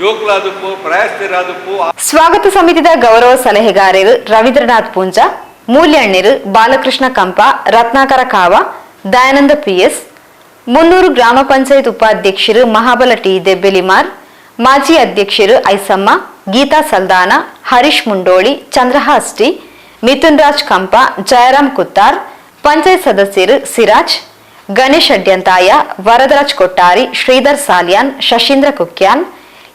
ಜೋಕ್ಲಾದುಪ್ಪು, ಪ್ರಯಾಸ್ತಿರಾದುಪ್ಪು. ಸ್ವಾಗತ ಸಮಿತಿದ ಗೌರವ ಸಲಹೆಗಾರರು ರವೀಂದ್ರನಾಥ್ ಪೂಂಜಾ, ಮೂಲ್ಯಣ್ಣರು ಬಾಲಕೃಷ್ಣ ಕಂಪ, ರತ್ನಾಕರ ಕಾವ, ದಯಾನಂದ ಪಿಎಸ್, 300 ಗ್ರಾಮ ಪಂಚಾಯತ್ ಉಪಾಧ್ಯಕ್ಷರು ಮಹಾಬಲ ಟಿ ದೆಬ್ಬೆಲಿಮಾರ್, ಮಾಜಿ ಅಧ್ಯಕ್ಷರು ಐಸಮ್ಮ, ಗೀತಾ ಸಲ್ದಾನ, ಹರೀಶ್ ಮುಂಡೋಳಿ, ಚಂದ್ರಹಾಸ್ ಟಿ, ಮಿಥುನ್ ರಾಜ್ ಕಂಪ, ಜಯರಾಮ್ ಕುತ್ತಾರ್, ಪಂಚಾಯತ್ ಸದಸ್ಯರು ಸಿರಾಜ್, ಗಣೇಶ್ ಅಡ್ಯಂತಾಯ, ವರದರಾಜ್ ಕೊಟ್ಟಾರಿ, ಶ್ರೀಧರ್ ಸಾಲಿಯಾನ್, ಶಶೀಂದ್ರ ಕುಕ್ಯಾನ್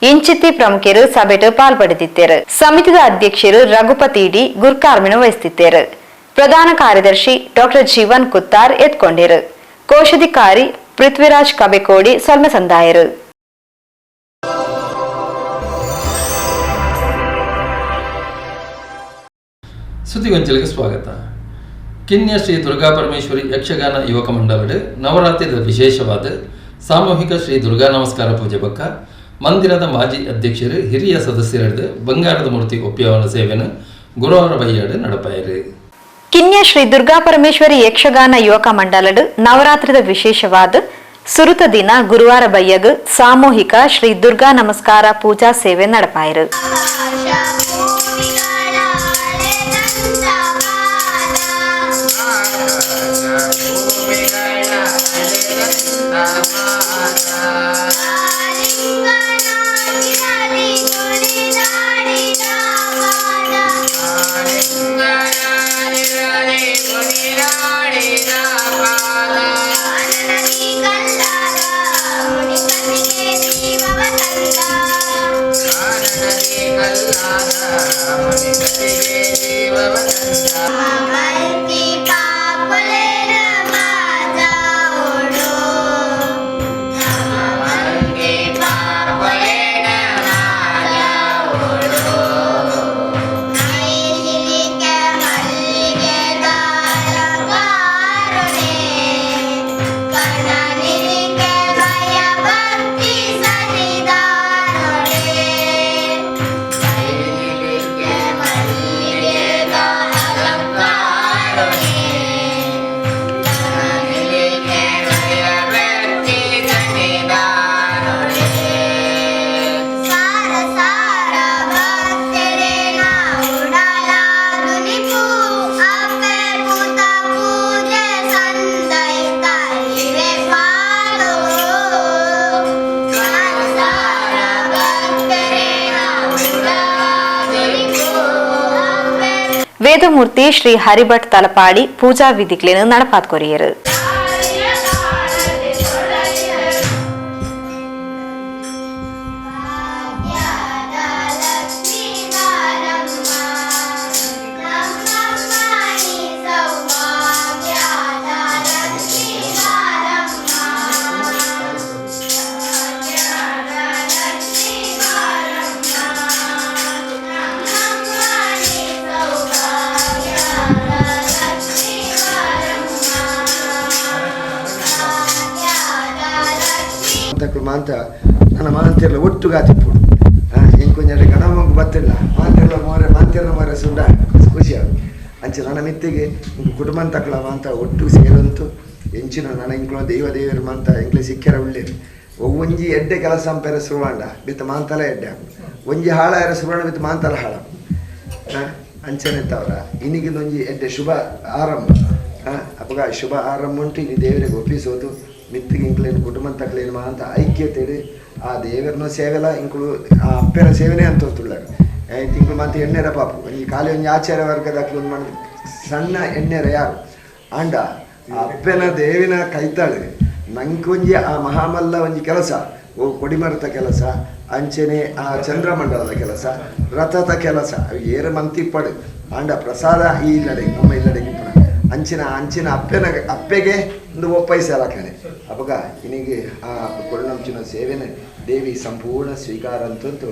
ಇಂಚಿತ್ತಿ ಪ್ರಮುಖರು ಸಭೆಟ್ ಪಾಲ್ಪಡೆದಿದ್ದರು. ಸಮಿತಿದ ಅಧ್ಯಕ್ಷರು ರಘುಪತಿ ಡಿ ಗುರ್ಕಾರ್ಮಿಣ ವಹಿಸುತ್ತಿದ್ದರು. ಪ್ರಧಾನ ಕಾರ್ಯದರ್ಶಿ ಡಾಕ್ಟರ್ ಜೀವನ್ ಕುತ್ತಾರ್ ಎತ್ಕೊಂಡಿರು. ಕೋಶಾಧಿಕಾರಿ ಪೃಥ್ವಿರಾಜ್ ಕಬೆಕೋಡಿ ಸೊಲ್ಮೆ ಸಂದಾಯರು. ಸುದ್ದಿಗೊಂಚಲಿಗೆ ಸ್ವಾಗತ. ಕಿನ್ಯ ಶ್ರೀ ದುರ್ಗಾ ಪರಮೇಶ್ವರಿ ಯಕ್ಷಗಾನ ಯುವಕ ಮಂಡಲಡು ನವರಾತ್ರಿದ ವಿಶೇಷವಾದ ಸಾಮೂಹಿಕ ಶ್ರೀ ದುರ್ಗಾ ನಮಸ್ಕಾರ ಪೂಜೆ ಬಕ್ಕ ಮಂದಿರದ ಮಾಜಿ ಅಧ್ಯಕ್ಷರು ಹಿರಿಯ ಸದಸ್ಯರದು ಬಂಗಾರದ ಮೂರ್ತಿ ಒಪ್ಪಿಯವನ ಸೇವೆಯನ್ನು ಗುರುವಾರ ಬೈಯಾಡು ನಡಪಾಯರು. ಕಿನ್ಯ ಶ್ರೀ ದುರ್ಗಾ ಪರಮೇಶ್ವರಿ ಯಕ್ಷಗಾನ ಯುವಕ ಮಂಡಲಡು ನವರಾತ್ರಿದ ವಿಶೇಷವಾದ ಸುರುತ ದಿನ ಗುರುವಾರ ಬಯ್ಯಗು ಸಾಮೂಹಿಕ ಶ್ರೀ ದುರ್ಗಾ ನಮಸ್ಕಾರ ಪೂಜಾ ಸೇವೆ ನಡಪಾಯರು. ವೇದಮೂರ್ತಿ ಶ್ರೀ ಹರಿಭಟ್ ತಲಪಾಡಿ ಪೂಜಾ ವಿಧಿಕ್ಲೇನು ನಡಪಾತ್ ಕೊರಿಯರು. ಮಾಂತ ನನ್ನ ಮಾಂತಿರ್ಲ ಒಟ್ಟುಗಾತಿಪ್ಪುಡು ಎಂಕೊಂಜ ಗಣಮಂಗು ಬತ್ತಿಲ್ಲ ಮಾಂತಿರ್ಲ ಮೋರೆ ಮಾಂತಿರ್ನ ಮೋರೆ ಸುಂಡ ಖುಷಿ ಆಗ ಅಂಚೆ ನನ್ನ ಮಿತ್ತಿಗೆ ಕುಟುಂಬ ತಕ್ಕಲ ಮಾಂತ ಒಟ್ಟು ಸೇರಂತು ಎಂಚಿನ ನನ್ನ ಇಂಕ್ಲ ದೈವ ದೇವರು ಮಾಂತ ಎಂಕ್ಲೆ ಸಿಕ್ಕರ ಉಳ್ಳೇರು ಒಂಜಿ ಎಡ್ಡೆ ಕೆಲಸ ಅಂಪೆರೆ ಸುರುವಾಂಡ ಬಿತ್ತ ಮಾಂತಲ ಎಡ್ಡೆ ಒಂಜಿ ಹಾಳ ಎರ ಸುರುವಾಂಡ ಬಿತ್ತ ಮಾಂತಲ ಹಾಳ ಅಂಚನೆ ತವರ ಇನ್ನಿಗಿಂದೊಂಜಿ ಎಡ್ಡೆ ಶುಭ ಆರಂಭ ಅಪ್ಪಗ ಶುಭ ಆರಂಭ ಉಂಟು ಇನಿ ದೇವರಿಗೆ ಒಪ್ಪಿಸೋದು ಮಿತ್ತಿಗೆ ಇಂಕ್ಲೇನು ಕುಟುಂಬ ತಕ್ಕಲೇನು ಮಾಂತ ಐಕ್ಯತೆ ಆ ದೇವರನ್ನ ಸೇವೆಲ ಇಂಕುಳು ಆ ಅಪ್ಪೆನ ಸೇವೆನೇ ಅಂತ ತುಳ್ಳಾರು ತಿಂಗಳು ಮಾಂತ ಎಣ್ಣೆರ ಪಾಪು ಈ ಖಾಲಿ ಒಂಜಿ ಆಚಾರ್ಯ ವರ್ಗದ ಒಂದು ಮಾಡಿ ಸಣ್ಣ ಎಣ್ಣೆರ ಯಾರು ಆಂಡ ಆ ಅಪ್ಪೆನ ದೇವಿನ ಕೈತಾಳೆ ನಂಕೊಂಜಿ ಆ ಮಹಾಮಲ್ಲ ಒಂಜಿ ಕೆಲಸ ಓ ಕೊಡಿಮರದ ಕೆಲಸ ಅಂಚೆನೆ ಆ ಚಂದ್ರಮಂಡಲದ ಕೆಲಸ ರಥದ ಕೆಲಸ ಏರ ಮಂತಿಪ್ಪಡು ಆಂಡ ಪ್ರಸಾದ ಈ ಇಲ್ಲಡೆ ನಮ್ಮ ಇಲ್ಲಡೆ ಇಪ್ಪಣ ಅಂಚಿನ ಅಂಚಿನ ಅಪ್ಪೆನ ಅಪ್ಪೆಗೆ ಒಂದು ಒಪ್ಪೈಸೆ ಅಲಕಣೆ ಅಪ್ಪಗ ಇನಿಗೆ ಆ ಕೊಳ್ಳಂಚಿನ ಸೇವೆನೆ ದೇವಿ ಸಂಪೂರ್ಣ ಸ್ವೀಕಾರ ಅಂತಂತು.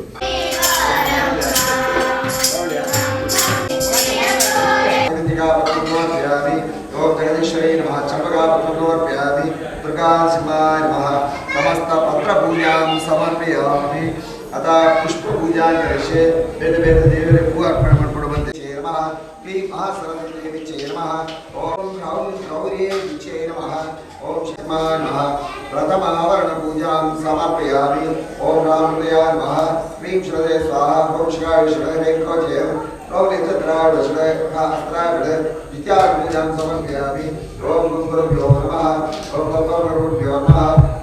ಓಂ ಜಗದೀಶ್ವರೇ ನಮಃ ಚಂಪಕಾಪತ್ರಮರ್ಪಯಾಮಿ ದುರ್ಗಾ ಸಿಂಹಾಯ ನಮಃ ಸಮಸ್ತ ಪತ್ರಪೂಜಾಂ ಸಮರ್ಪಯಾಮಿ. ಅತ ಪುಷ್ಪಪೂಜಾ ಕರಿಷ್ಯೆ. ಬೇರೆ ಬೇರೆ ದೇವರ ಹೂ ಅರ್ಪಣೆ ಮಾಡಿಕೊಂಡು ಬಂದೆ. ನಮಃ ಕ್ಲೀಂ ಮಹಾಸರಸ್ವತಿ ವಿಚ್ಚೇ ನಮಃ. ಓಂ ಹ್ರೌಂ ಗೌರಿಯೇ ವಿಚ್ಚೇ ನಮಃ. ಓಂ ಶರ್ಮಾ ನಮಃ ಪ್ರಥಮಾವರಣ ಪೂಜಾಂ ಸಮರ್ಪಯಾಮಿ. ಓಂ ರಾಮಪ್ರಿಯ ನಮಃ ಕ್ಲೀಂ ಶ್ರದೇ ಸ್ವಾಹ. ಓಂ ಶ್ರೀ ಶ್ರದೇ ಕ್ರೋಜಯಂ ದ್ವಿತೀಯಾಪೂಜಾಂ ಸಮರ್ಪಯಾಮಿ. ಓಂ ಗುರುಭ್ಯೋ ನಮಃ. ಓಂ ಗುರುಭ್ಯೋ ನಮಃ.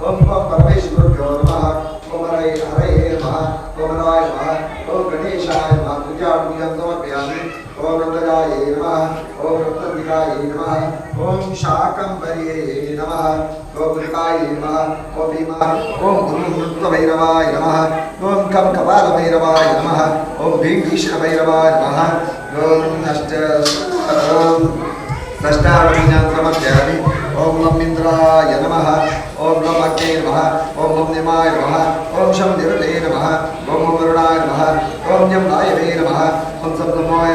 ಓಂ ಪರಮೇಶ್ವರಭ್ಯೋ ನಮಃ. ಓಂ ಹರಯೇ ಹರಯೇ ನಮಃ. ಓಂ ಹರಾಯ ನಮಃ. ಓಂ ಗಣೇಶಾಯ ನಮಃ. ತೃತೀಯಾಪೂಜಾಂ ಸಮರ್ಪಯಾಮಿ. ಓಂ ರುದ್ರಾಯ ನಮಃ. ಓಂ ರತ್ನಂಬಿಕಾಯ ನಮಃ. ಓಂ ಶಾಕಂಬರ್ಯೇ ನಮಃ. ಓಂ ದುರ್ಗಾಯ ನಮಃ. ಓಂ ಭೀಮಾ ಓಂ ಗುರುಮೃತ್ವಭೈರವಾಯ ನಮಃ. ಓಂ ಕಂ ಕಪಾಲಭೈರವಾಯ ನಮಃ. ಓಂ ಭೀಂ ಭೀಷಣಭೈರವಾಯ ನಮಃ. ಓಂ ಅಷ್ಟ ಓಂ ಷಷ್ಟಾಪೂಜಾಂ ಸಮರ್ಪಯಾಮಿ. ಓಂ ನಂ ಇಂದ್ರಾಯ ನಮಃ. ಓಂ ನಂ ಅಗ್ನೇ ನಮಃ. ಓಂ ನಂ ನಿಮಾಯ ನಮಃ. ಓಂ ಶಂ ನಿರುತೇ ನಮಃ. ಓಂ ಓಂ ವರುಣಾಯ ನಮಃ. ಓಂ ಯಂ ವಾಯವೇ ನಮಃ. ಓಂ ಸಂ ಸೋಮಾಯ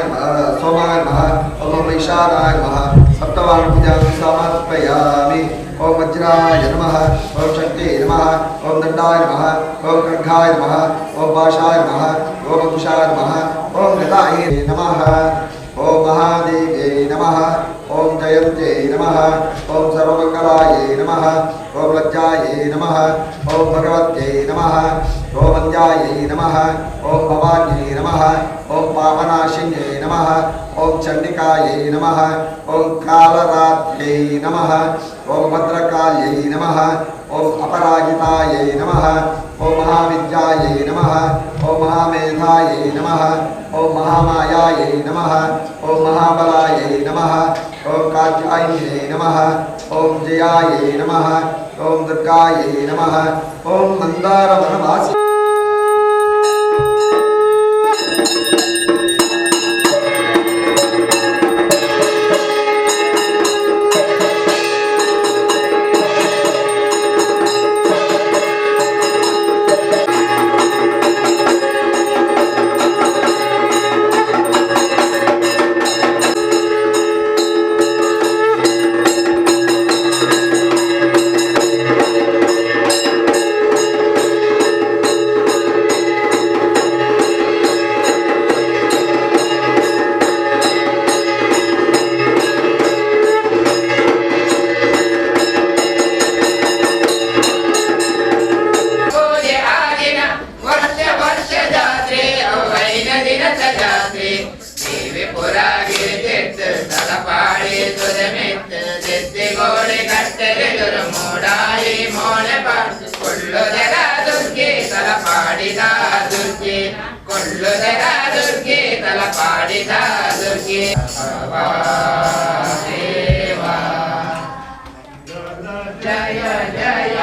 ಸೋಮಾಯ ನಮಃ. ಓಂ ಓಂ ಈಶಾನಾಯ ನಮಃ. ಸಪ್ತವಾರಪೂಜಾಂ ಸಮರ್ಪಯಾಮಿ. ಓಂ ವಜ್ರಾಯ ನಮಃ. ಓಂ ಶಕ್ತೇ ನಮಃ. ಓಂ ದಂಡಾಯ ನಮಃ. ಓಂ ಖಡ್ಗಾಯ ನಮಃ. ಓಂ ಪಾಶಾಯ ನಮಃ. ಓಂ ಅಂಕುಶಾಯ ನಮಃ. ಓಂ ಗದಾಯ ನಮಃ. ಓಂ ಮಹಾದೇವ್ಯೈ ನಮಃ. ಓಂ ಜಯಂತ್ಯೈ ನಮಃ. ಓಂ ಸರ್ವಮಂಗಲಾಯೈ ನಮಃ. ಓಂ ಲಜ್ಜಾಯೈ ನಮಃ. ಓಂ ಭಗವತ್ಯೈ ನಮಃ. ಓಂ ಅಂಜಾಯೈ ನಮಃ. ಓಂ ಭವಾನ್ಯೈ ನಮಃ. ಓಂ ಪಾಪನಾಶಿನ್ಯೈ ನಮಃ. ಓಂ ಚಂಡಿಕಾಯೈ ನಮಃ. ಓಂ ಕಾಲರಾತ್ರ್ಯೈ ನಮಃ. ಓಂ ಭದ್ರಕಾಳ್ಯೈ ನಮಃ. ಓಂ ಅಪರಾಜಿತಾಯೈ ನಮಃ. ಓಂ ಮಹಾವಿದ್ಯಾಯೈ ನಮಃ. ಓಂ ಮಹಾಮೇಧಾಯೈ ನಮಃ. ಓಂ ಮಹಾಮಾಯಾಯೈ ನಮಃ. ಓಂ ಮಹಾಬಲಾಯೈ ನಮಃ. ಓಂ ಕಾತ್ಯಾಯನ್ಯೈ ನಮಃ. ಓಂ ಜಯಾಯೈ ನಮಃ. ಓಂ ದುರ್ಗಾಯೈ ನಮಃ. ಓಂ ಮಂದಾರವನವಾಸಿ Durga ಕೊಳ್ಳುದರ ದುರ್ಗೆ ತಲಪಾಡಿದ ದುರ್ಗೆ ದೇವ ಜಯ ಜಯ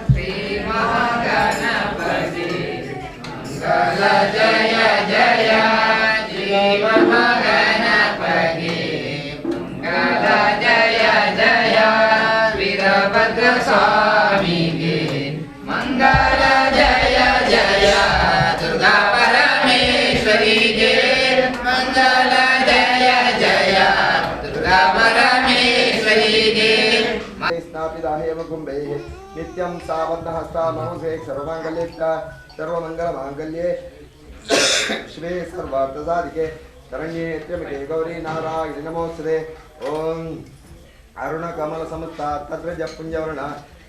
ಶ್ರೀ ಮಹಾಗಣಪತಿ ಮಂಗಲ ಜಯ ಜಯ ಶ್ರೀ ಮಹಾಗಣಪತಿ ಮಂಗಲ ಜಯ ಜಯ ವೀರಭದ್ರ ಸ್ವಾಮಿಗೆ ಮಂಗಲ ಜಯ ಜಯ ದುರ್ಗಾ ಪರಮೇಶ್ವರಿಗೆ ಮಂಗಲ ಜಯ ಜಯ ದುರ್ಗಾ ಪರಮೇಶ್ವರಿಗೆ ಸ್ಥಾಪಿತಾಹೇಮಕುಂಭೈः ನಿತ್ಯಂ ಸಾಬದ್ಧಹಸ್ತಾ ಮನುಷೇ ಸರ್ವಮಾಂಗಲ್ಯೇಷ್ಟ ಸರ್ವಮಂಗಲಮಾಂಗಲ್ಯೇ ಶಿವೆ ಸರ್ವಾರ್ಥಸಾಧಿಕೆ ಶರಣ್ಯೇ ತ್ರ್ಯಂಬಕೆ ಗೌರಿ ನಾರಾಯಣಿ ನಮೋಸ್ತುತೆ. ಓಂ ಅರುಣಕಮಲ ಸಮಸ್ತ ತದ್ರಜ ಪುಂಜವರ್ಣ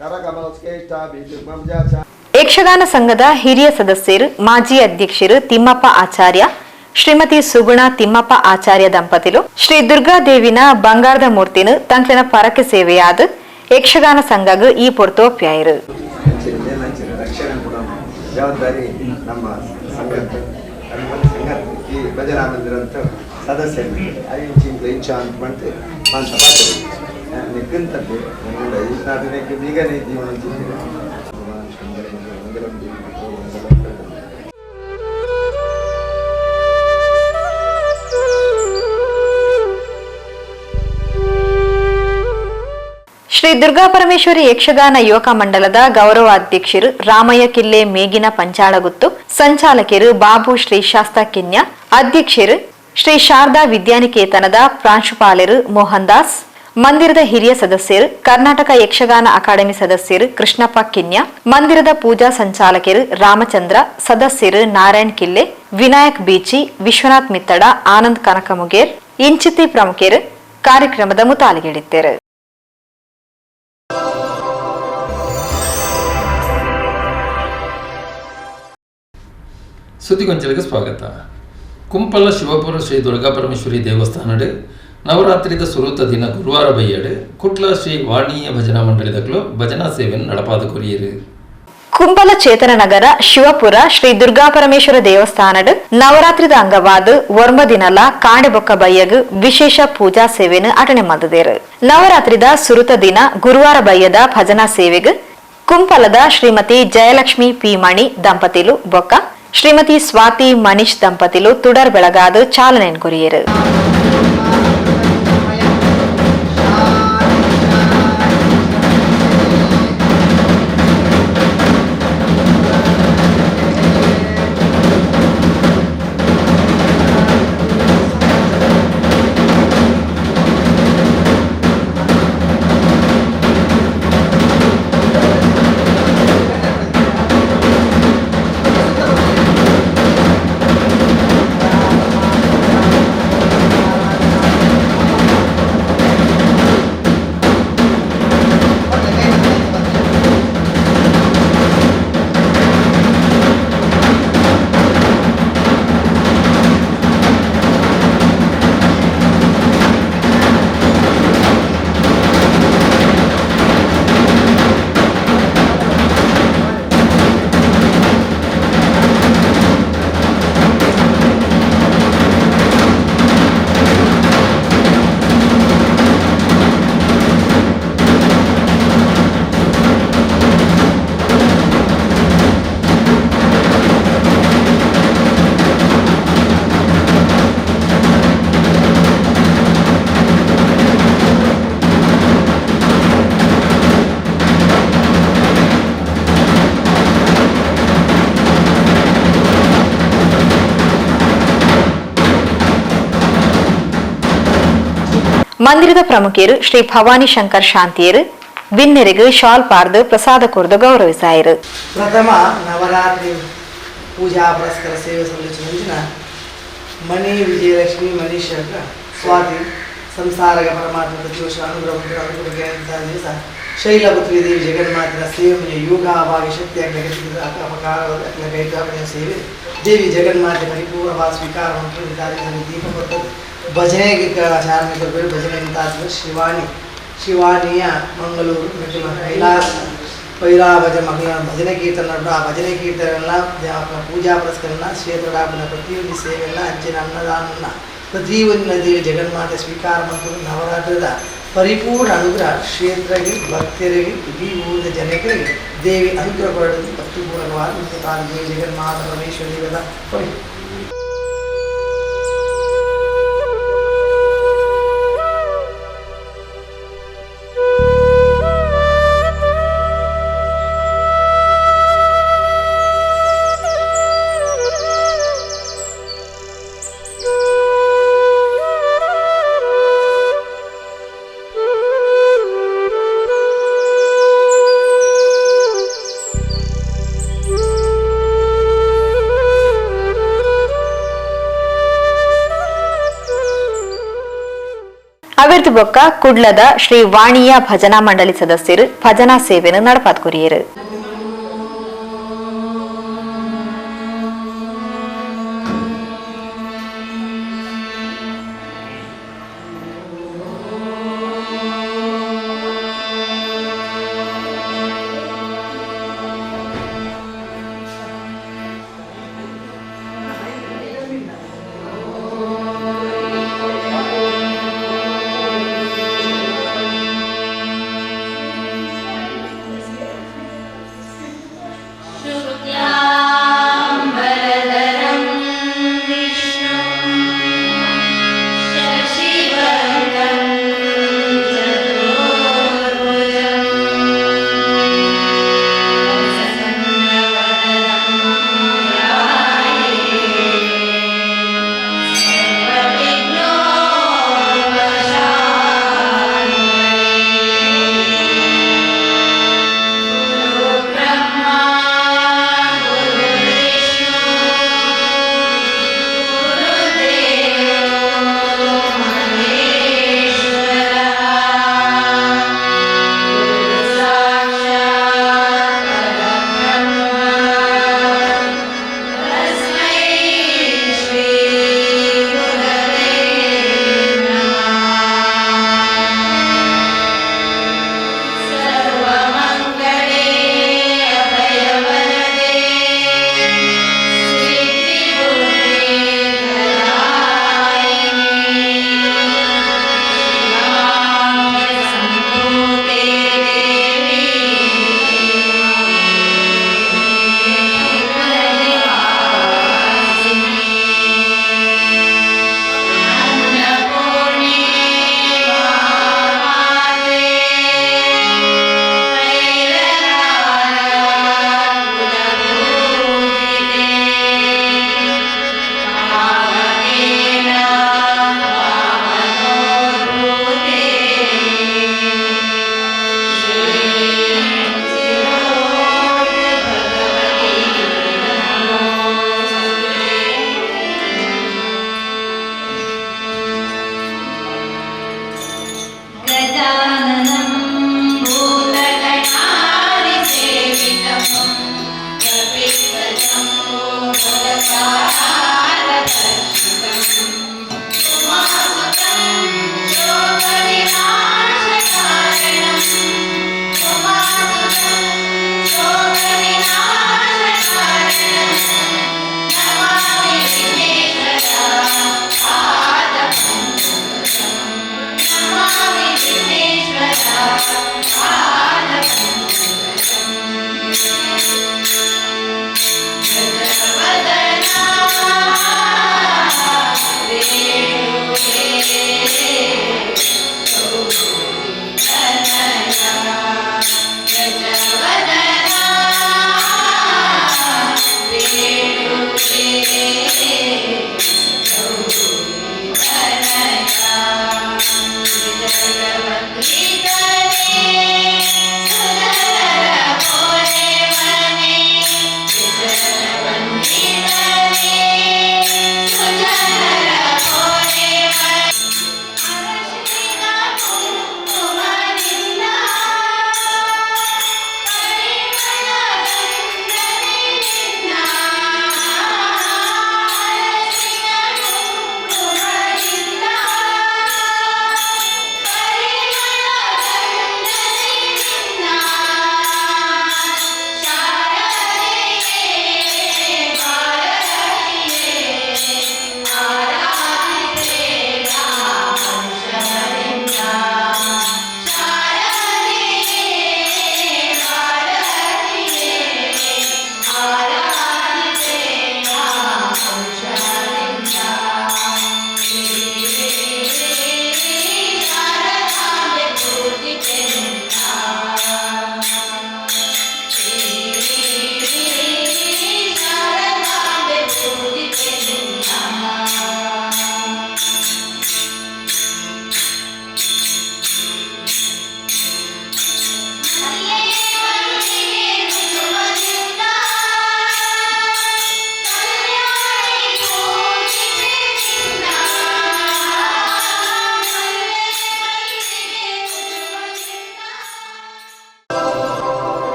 ಕರಕಮಲಸ್ಕೇಷ್ಟ ಬೀಜ. ಯಕ್ಷಗಾನ ಸಂಘದ ಹಿರಿಯ ಸದಸ್ಯರು ಮಾಜಿ ಅಧ್ಯಕ್ಷರು ತಿಮ್ಮಪ್ಪ ಆಚಾರ್ಯ, ಶ್ರೀಮತಿ ಸುಗುಣ ತಿಮ್ಮಪ್ಪ ಆಚಾರ್ಯ ದಂಪತಿಲು ಶ್ರೀ ದುರ್ಗಾದೇವಿನ ಬಂಗಾರದ ಮೂರ್ತಿನ ತಂಕ್ಲಿನ ಪರಕೆ ಸೇವೆಯಾದ ಯಕ್ಷಗಾನ ಸಂಘಗ್ ಈ ಪೊರ್ತು ಒಪ್ಪಾಯಿರು. ರಕ್ಷಣೆ ಕೂಡ ಜವಾಬ್ದಾರಿ ನಮ್ಮ ಸಂಘ ಸಂಘ ಈ ಭಜನಾ ಮಂದಿರ ಅಂತ ಸದಸ್ಯರು ಇಂಚ ಇಂಚ ಅಂತ ಮಾಡ್ತು ಮಾಂಸ ನಿಕ್ಕಂತದ್ದು ಈ ನಾಟಕಕ್ಕೆ ಬೀಗನೇ ಜೀವನ ಮಂಗಲಂ ದೇವಿ ಮಂಗಲಂ. ಶ್ರೀ ದುರ್ಗಾ ಪರಮೇಶ್ವರಿ ಯಕ್ಷಗಾನ ಯುವಕ ಮಂಡಲದ ಗೌರವ ಅಧ್ಯಕ್ಷರು ರಾಮಯ್ಯ ಕಿಲ್ಲೆ ಮೇಗಿನ ಪಂಚಾಳಗುತ್ತು, ಸಂಚಾಲಕರು ಬಾಬು ಶ್ರೀ ಶಾಸ್ತಾ ಕಿನ್ಯ, ಅಧ್ಯಕ್ಷರು ಶ್ರೀ ಶಾರದಾ ವಿದ್ಯಾನಿಕೇತನದ ಪ್ರಾಂಶುಪಾಲರು ಮೋಹನ್ ದಾಸ್, ಮಂದಿರದ ಹಿರಿಯ ಸದಸ್ಯರು ಕರ್ನಾಟಕ ಯಕ್ಷಗಾನ ಅಕಾಡೆಮಿ ಸದಸ್ಯರು ಕೃಷ್ಣಪ್ಪ ಕಿನ್ಯ, ಮಂದಿರದ ಪೂಜಾ ಸಂಚಾಲಕರು ರಾಮಚಂದ್ರ, ಸದಸ್ಯರು ನಾರಾಯಣ್ ಕಿಲ್ಲೆ, ವಿನಾಯಕ್ ಬೀಚಿ, ವಿಶ್ವನಾಥ್ ಮಿತ್ತಡ, ಆನಂದ್ ಕನಕಮುಗೇರ್ ಇಂಚಿತಿ ಪ್ರಮುಖರು ಕಾರ್ಯಕ್ರಮದ ಮುತಾಲಿಗಿಡಿದ್ದರು. ಸುದ್ದಿಗೊಂಚಲಿಗೆ ಸ್ವಾಗತ. ಕುಂಪಲ ಶಿವಪುರ ಶ್ರೀ ದುರ್ಗಾ ಪರಮೇಶ್ವರಿ ದೇವಸ್ಥಾನಡು ನವರಾತ್ರಿದ ಸುರುತ ದಿನ ಗುರುವಾರ ಬೈಯಡು ಕುಟ್ಲ ಶ್ರೀ ವಾಣೀಯ ಭಜನಾ ಮಂಡಳಿದಕ್ಲು ಭಜನಾ ಸೇವೆಯನ್ನು ನಡಪಾದ ಕೊರಿಯರು. ಕುಂಬಲ ಚೇತನ ನಗರ ಶಿವಪುರ ಶ್ರೀ ದುರ್ಗಾ ಪರಮೇಶ್ವರ ದೇವಸ್ಥಾನಡು ನವರಾತ್ರಿದ ಅಂಗವಾದ ಒರ್ಮ ದಿನಲ ಕಾಂಡೆಬೊಕ್ಕ ಬಯ್ಯಗ್ ವಿಶೇಷ ಪೂಜಾ ಸೇವೆಯನ್ನು ಅಟಣೆ ಮಲ್ತದೇರು. ನವರಾತ್ರಿದ ಸುರುತ ದಿನ ಗುರುವಾರ ಬಯ್ಯದ ಭಜನಾ ಸೇವೆಗ್ ಕುಂಪಲದ ಶ್ರೀಮತಿ ಜಯಲಕ್ಷ್ಮಿ ಪಿ ಮಣಿ ದಂಪತಿಲು ಬೊಕ್ಕ ಶ್ರೀಮತಿ ಸ್ವಾತಿ ಮನೀಶ್ ದಂಪತಿಲು ತುಡರ್ ಬೆಳಗಾದ ಚಾಲನೆ ಕೊರಿಯರು. ಮಂದಿರದ ಪ್ರಮುಖರು ಶ್ರೀ ಭವಾನಿ ಶಂಕರ್ ಶಾಂತಿಯರು ಬಿನ್ನೆರಿಗೆ ಶಾಲ್ ಪಾರ್ದು ಪ್ರಸಾದ ಕೊರ್ದು ಗೌರವಿಸಾಯರು. ಪ್ರಥಮ ನವರಾತ್ರಿ ಪೂಜಾ ಪುರಸ್ಕಾರ ಸೇವೆ ಸಲ್ಲಿಸುವ ಮಣಿ ವಿಜಯಲಕ್ಷ್ಮಿ ಮನೀಷ ಸ್ವಾತಿ ಸಂಸಾರಗ ಪರಮಾತ್ಮ ಪ್ರತಿವರ್ಷ ಅನುಗ್ರಹ ದಿವಸ ಶೈಲಪುತ್ರಿ ದೇವಿ ಜಗನ್ಮಾತಿನ ಸೇವೆ ಯೋಗ ಭಾಗ್ಯ ಶಕ್ತಿ ಸೇವೆ ದೇವಿ ಜಗನ್ಮಾತೆ ಪರಿಪೂರ್ಣವಾದ ಸ್ವೀಕಾರ ದೀಪ ಬರ್ತದೆ. ಭಜನೆಗೆ ಚಾಲನೆ ಕೊಡಬೇಕು. ಭಜನೆ ಅಂತ ಶಿವಾನಿ ಶಿವಾನಿಯ ಮಂಗಳೂರು ಕೈಲಾಸ ಪೈರಾಭಜ ಮಗಳ ಭಜನೆ ಕೀರ್ತನೆ ಆ ಭಜನೆ ಕೀರ್ತನೆಲ್ಲ ಪೂಜಾ ಪುರಸ್ಕರಣ ಕ್ಷೇತ್ರದಾಪನ ಪ್ರತಿಯೊಂದು ಸೇವೆಲ್ಲ ಅಂಚಿನ ಅನ್ನದಾನ ಪ್ರತಿಯೊಂದು ದೇವಿ ಜಗನ್ಮಾತೆ ಸ್ವೀಕಾರ ಮತ್ತು ನವರಾತ್ರಿದ ಪರಿಪೂರ್ಣ ಅನುಗ್ರಹ ಕ್ಷೇತ್ರಗೆ ಭಕ್ತರಿಗೆ ಇಡೀ ಊರಿನ ಜನರಿಗೆ ದೇವಿ ಅನುಗ್ರಹ ಪಡೆದು ಭಕ್ತಿಪೂರ್ವಕವಾದ ದೇವಿ ಜಗನ್ಮಾತ ಪರಮೇಶ್ವರ ದೇವದ ಕೊಡಿ. ಅವಿರ್ದು ಬೊಕ್ಕ ಕುಡ್ಲದ ಶ್ರೀ ವಾಣಿಯ ಭಜನಾ ಮಂಡಳಿ ಸದಸ್ಯರು ಭಜನಾ ಸೇವೆಯನ್ನು ನಡಪಾತ್ ಕೊರಿಯರು.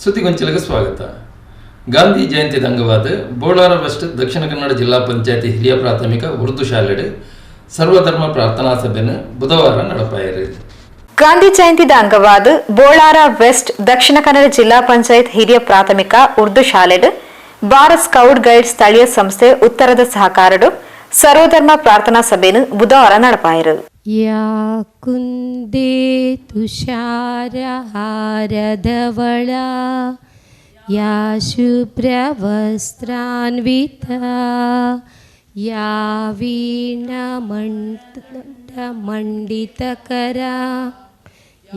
ಸುದ್ದಿಗೊಂಚಲಿಗೆ ಸ್ವಾಗತ. ಗಾಂಧಿ ಜಯಂತಿ ಅಂಗವಾದ ಬೋಳಾರ ವೆಸ್ಟ್ ದಕ್ಷಿಣ ಕನ್ನಡ ಜಿಲ್ಲಾ ಪಂಚಾಯತಿ ಹಿರಿಯ ಪ್ರಾಥಮಿಕ ಉರ್ದು ಶಾಲೆಡ್ ಸರ್ವಧರ್ಮ ಪ್ರಾರ್ಥನಾ ಸಭೆಯನ್ನು ಬುಧವಾರ ನಡಪಾಯರು. ಗಾಂಧಿ ಜಯಂತಿದ ಅಂಗವಾದ ಬೋಳಾರ ವೆಸ್ಟ್ ದಕ್ಷಿಣ ಕನ್ನಡ ಜಿಲ್ಲಾ ಪಂಚಾಯತ್ ಹಿರಿಯ ಪ್ರಾಥಮಿಕ ಉರ್ದು ಶಾಲೆಡ್ ಭಾರತ್ ಸ್ಕೌಟ್ ಗೈಡ್ ಸ್ಥಳೀಯ ಸಂಸ್ಥೆ ಉತ್ತರದ ಸಹಕಾರಡು ಸರ್ವಧರ್ಮ ಪ್ರಾರ್ಥನಾ ಸಭೆಯನ್ನು ಬುಧವಾರ ನಡಪಾಯರು. ಯಾ ಕುಂದೇ ತುಷಾರಹಾರಧವಳ ಯಾ ಶುಭ್ರವಸ್ತ್ರಾನ್ವಿತಾ ಯಾ ವೀಣಾಮಂಡಿತಕರಾ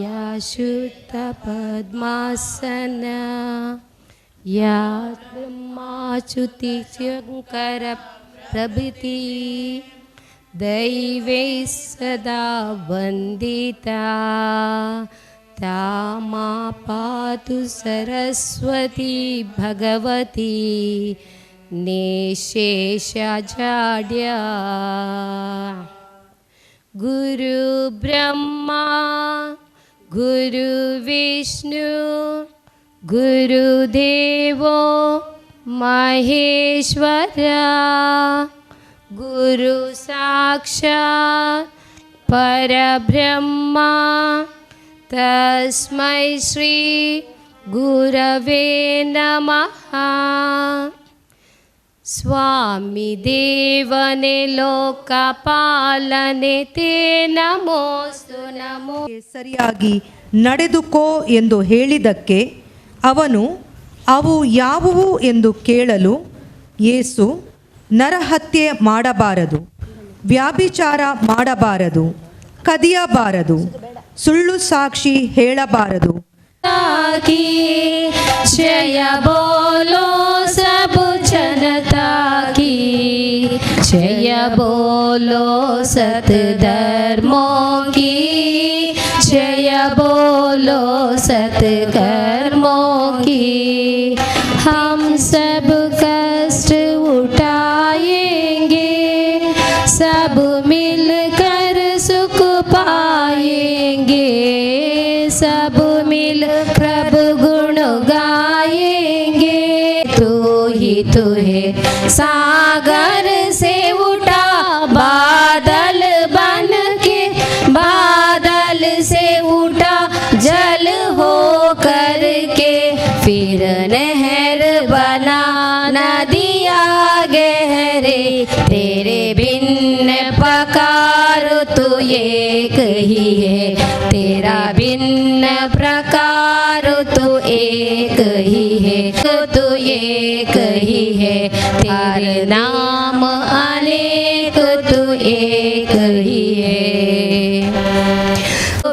ಯಾ ಶುದ್ಧಪದ್ಮಾಸನ ಯಾ ಬ್ರಹ್ಮಾಚ್ಯುತಿಶಂಕರ ಪ್ರಭೃತಿ ದೈವೈ ಸದಾ ವಂದಿತಾ ತಾಮಾ ಪಾತು ಸರಸ್ವತಿ ಭಗವತಿ ನಿಶೇಷಜಾಡ್ಯ. ಗುರು ಬ್ರಹ್ಮ ಗುರು ವಿಷ್ಣು ಗುರುದೇವೋ ಮಹೇಶ್ವರ ಗುರು ಸಾಕ್ಷಾತ್ ಪರಬ್ರಹ್ಮ ತಸ್ಮೈ ಶ್ರೀ ಗುರವೇ ನಮಃ. ಸ್ವಾಮಿ ದೇವನೆ ಲೋಕಪಾಲನೆ ತೇ ನಮೋಸ್ತು ನಮೋ. ಸರಿಯಾಗಿ ನಡೆದುಕೋ ಎಂದು ಹೇಳಿದ್ದಕ್ಕೆ ಅವನು ಅವು ಯಾವುವು ಎಂದು ಕೇಳಲು ಯೇಸು, ನರಹತ್ಯೆ ಮಾಡಬಾರದು, ವ್ಯಾಭಿಚಾರ ಮಾಡಬಾರದು, ಕದಿಯಬಾರದು, ಸುಳ್ಳು ಸಾಕ್ಷಿ ಹೇಳಬಾರದು. ಜಯ ಬೋಲೋ ಸಬ್ ಜನತಾ ಕಿ, ಜಯ ಬೋಲೋ ಸತ್ ಧರ್ಮೋ ಕಿ, ಜಯ ಬೋಲೋ ಸತ್ ಕರ್ಮೋ ಕಿ. ಹಮ್ ಸಬ್ ಕಷ್ಟ ಉಠಾಯೇಂಗೆ, ಸಬ್ ಮಿಲ್ಕರ್ ಸುಖ ಪಾಯೇಂಗೆ, ಸಬ್ ಮಿಲ್ ಪ್ರಭು ಗುಣ ಗಾಯೇಂಗೆ. ತೂ ಹಿ ತೂ ಹೇ ಸಾಗರ ಸೆ ಉಠಾ ಬಾದಲ್ ಬನ್ ಕೆ, ಬಾದಲ್ ಸೆ ಉಠಾ ಜಲ್ ಹೋ ಕರ್ ಕೆ, ಫಿರ್ ನಹರ್ ಬನಾ ನದಿಯಾ ಗಹರೆ, ತೇರೆ ಬಿನ್ ಪಕಾರ ತೂ ಏಕ್ ಹಿ ಹೇ, ತೇರಾ ಭಿನ್ನ ಪ್ರಕಾರ ತೂ ಏಕ್ ಹಿ ಹೇ, ತೂ ಏಕ್ ಹಿ ಹೇ, ತೇರೆ ನಾಮ ಅನೇಕ ತೂ ಏಕ್ ಹಿ ಹೇ.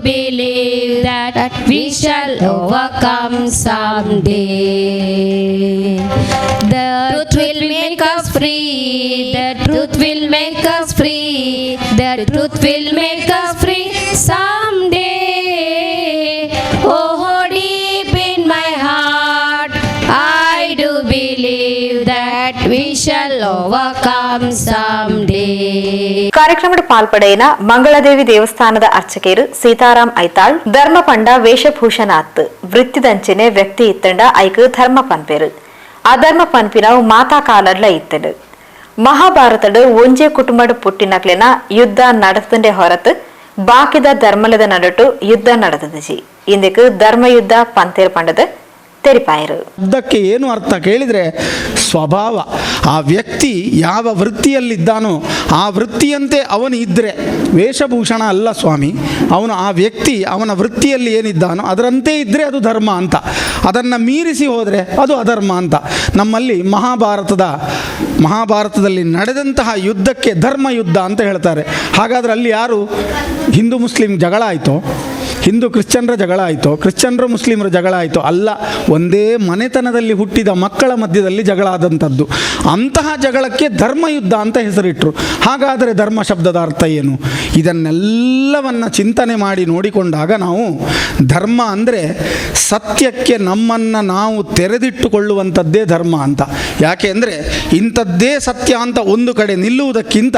Believe that we shall overcome someday. The truth will make us free. The truth will make us free. The truth will make us free someday. Oh, deep in my heart, I do believe that we shall overcome someday. ಕಾರ್ಯಕ್ರಮದ ಪಾಲ್ಪಡೆಯಿನ ಮಂಗಳದೇವಿ ದೇವಸ್ಥಾನದ ಅರ್ಚಕರು ಸೀತಾರಾಮ್ ಐತಾಳ್, ಧರ್ಮ ಪಂಡ ವೇಷಭೂಷಣಾತ್ ವೃತ್ತಿದಂಚಿನೆ ವ್ಯಕ್ತಿ ಇತ್ತಂಡ ಐಕ್ ಧರ್ಮ ಪನ್ಪೆರು, ಅಧರ್ಮ ಪನ್ಪಿನವು ಮಾತಾ ಕಾಲಡ್ಲ ಇತ್ತಡು. ಮಹಾಭಾರತಡು ಒಂಜೆ ಕುಟುಂಬಡ್ ಪುಟ್ಟಿನಕ್ಲೆನ ಯುದ್ಧ ನಡೆದಂಡೆ ಹೊರತು ಬಾಕಿದ ಧರ್ಮಲದ ನಡುಟು ಯುದ್ಧ ನಡೆದಜಿ. ಇಂದಕ್ಕೆ ಧರ್ಮಯುದ್ಧ ಪಂತೇರ್ ಪಂಡದ ತೆರಿಪಾಯರು. ಶಬ್ದಕ್ಕೆ ಏನು ಅರ್ಥ ಕೇಳಿದರೆ ಸ್ವಭಾವ. ಆ ವ್ಯಕ್ತಿ ಯಾವ ವೃತ್ತಿಯಲ್ಲಿದ್ದಾನೋ ಆ ವೃತ್ತಿಯಂತೆ ಅವನು ಇದ್ದರೆ, ವೇಷಭೂಷಣ ಅಲ್ಲ ಸ್ವಾಮಿ, ಅವನು ಆ ವ್ಯಕ್ತಿ ಅವನ ವೃತ್ತಿಯಲ್ಲಿ ಏನಿದ್ದಾನೋ ಅದರಂತೆ ಇದ್ದರೆ ಅದು ಧರ್ಮ ಅಂತ, ಅದನ್ನು ಮೀರಿಸಿ ಹೋದರೆ ಅದು ಅಧರ್ಮ ಅಂತ. ನಮ್ಮಲ್ಲಿ ಮಹಾಭಾರತದಲ್ಲಿ ನಡೆದಂತಹ ಯುದ್ಧಕ್ಕೆ ಧರ್ಮಯುದ್ಧ ಅಂತ ಹೇಳ್ತಾರೆ. ಹಾಗಾದರೆ ಅಲ್ಲಿ ಯಾರು ಹಿಂದೂ ಮುಸ್ಲಿಂ ಜಗಳ ಆಯಿತೋ, ಹಿಂದೂ ಕ್ರಿಶ್ಚಿಯನ್ರ ಜಗಳ ಆಯಿತೋ, ಕ್ರಿಶ್ಚಿಯನ್ರು ಮುಸ್ಲಿಮರ ಜಗಳ ಆಯಿತೋ? ಅಲ್ಲ, ಒಂದೇ ಮನೆತನದಲ್ಲಿ ಹುಟ್ಟಿದ ಮಕ್ಕಳ ಮಧ್ಯದಲ್ಲಿ ಜಗಳ ಆದಂಥದ್ದು. ಅಂತಹ ಜಗಳಕ್ಕೆ ಧರ್ಮಯುದ್ಧ ಅಂತ ಹೆಸರಿಟ್ಟರು. ಹಾಗಾದರೆ ಧರ್ಮ ಶಬ್ದದ ಅರ್ಥ ಏನು? ಇದನ್ನೆಲ್ಲವನ್ನು ಚಿಂತನೆ ಮಾಡಿ ನೋಡಿಕೊಂಡಾಗ ನಾವು ಧರ್ಮ ಅಂದರೆ ಸತ್ಯಕ್ಕೆ ನಮ್ಮನ್ನು ನಾವು ತೆರೆದಿಟ್ಟುಕೊಳ್ಳುವಂಥದ್ದೇ ಧರ್ಮ ಅಂತ. ಯಾಕೆ ಅಂದರೆ ಇಂಥದ್ದೇ ಸತ್ಯ ಅಂತ ಒಂದು ಕಡೆ ನಿಲ್ಲುವುದಕ್ಕಿಂತ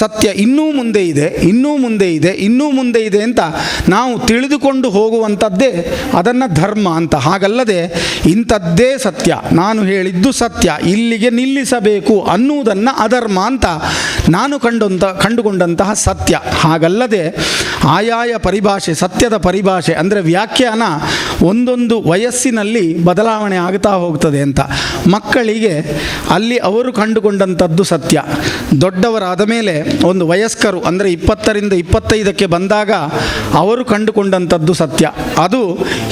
ಸತ್ಯ ಇನ್ನೂ ಮುಂದೆ ಇದೆ, ಇನ್ನೂ ಮುಂದೆ ಇದೆ, ಇನ್ನೂ ಮುಂದೆ ಇದೆ ಅಂತ ನಾವು ತಿಳಿದುಕೊಂಡು ಹೋಗುವಂಥದ್ದೇ ಅದನ್ನು ಧರ್ಮ ಅಂತ. ಹಾಗಲ್ಲದೆ ಇಂಥದ್ದೇ ಸತ್ಯ, ನಾನು ಹೇಳಿದ್ದು ಸತ್ಯ, ಇಲ್ಲಿಗೆ ನಿಲ್ಲಿಸಬೇಕು ಅನ್ನುವುದನ್ನು ಅಧರ್ಮ ಅಂತ ನಾನು ಕಂಡುಕೊಂಡಂತಹ ಸತ್ಯ. ಹಾಗಲ್ಲದೆ ಆಯಾಯ ಪರಿಭಾಷೆ, ಸತ್ಯದ ಪರಿಭಾಷೆ ಅಂದರೆ ವ್ಯಾಖ್ಯಾನ ಒಂದೊಂದು ವಯಸ್ಸಿನಲ್ಲಿ ಬದಲಾವಣೆ ಆಗ್ತಾ ಹೋಗ್ತದೆ ಅಂತ. ಮಕ್ಕಳಿಗೆ ಅಲ್ಲಿ ಅವರು ಕಂಡುಕೊಂಡಂಥದ್ದು ಸತ್ಯ, ದೊಡ್ಡವರಾದ ಮೇಲೆ ಒಂದು ವಯಸ್ಕರು ಅಂದರೆ 20 ರಿಂದ 25ಕ್ಕೆ ಬಂದಾಗ ಅವರು ಕಂಡುಕೊಂಡಂಥದ್ದು ಸತ್ಯ, ಅದು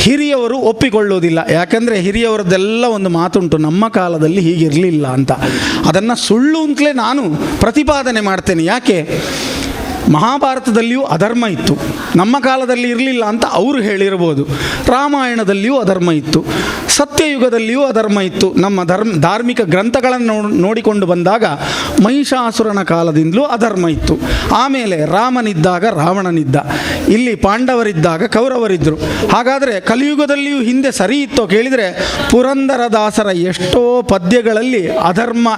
ಹಿರಿಯವರು ಒಪ್ಪಿಕೊಳ್ಳುವುದಿಲ್ಲ. ಯಾಕೆಂದರೆ ಹಿರಿಯವರದ್ದೆಲ್ಲ ಒಂದು ಮಾತುಂಟು, ನಮ್ಮ ಕಾಲದಲ್ಲಿ ಹೀಗಿರಲಿಲ್ಲ ಅಂತ. ಅದನ್ನು ಸುಳ್ಳು ಅಂತಲೇ ನಾನು ಪ್ರತಿಪಾದನೆ ಮಾಡ್ತೇನೆ. ಯಾಕೆ? ಮಹಾಭಾರತದಲ್ಲಿಯೂ ಅಧರ್ಮ ಇತ್ತು, ನಮ್ಮ ಕಾಲದಲ್ಲಿ ಇರಲಿಲ್ಲ ಅಂತ ಅವರು ಹೇಳಿರ್ಬೋದು. ರಾಮಾಯಣದಲ್ಲಿಯೂ ಅಧರ್ಮ ಇತ್ತು, ಸತ್ಯಯುಗದಲ್ಲಿಯೂ ಅಧರ್ಮ ಇತ್ತು. ನಮ್ಮ ಧಾರ್ಮಿಕ ಗ್ರಂಥಗಳನ್ನು ನೋಡಿಕೊಂಡು ಬಂದಾಗ ಮಹಿಷಾಸುರನ ಕಾಲದಿಂದಲೂ ಅಧರ್ಮ ಇತ್ತು. ಆಮೇಲೆ ರಾಮನಿದ್ದಾಗ ರಾವಣನಿದ್ದ, ಇಲ್ಲಿ ಪಾಂಡವರಿದ್ದಾಗ ಕೌರವರಿದ್ದರು. ಹಾಗಾದರೆ ಕಲಿಯುಗದಲ್ಲಿಯೂ ಹಿಂದೆ ಸರಿ ಇತ್ತೋ ಕೇಳಿದರೆ ಪುರಂದರದಾಸರ ಎಷ್ಟೋ ಪದ್ಯಗಳಲ್ಲಿ ಅಧರ್ಮ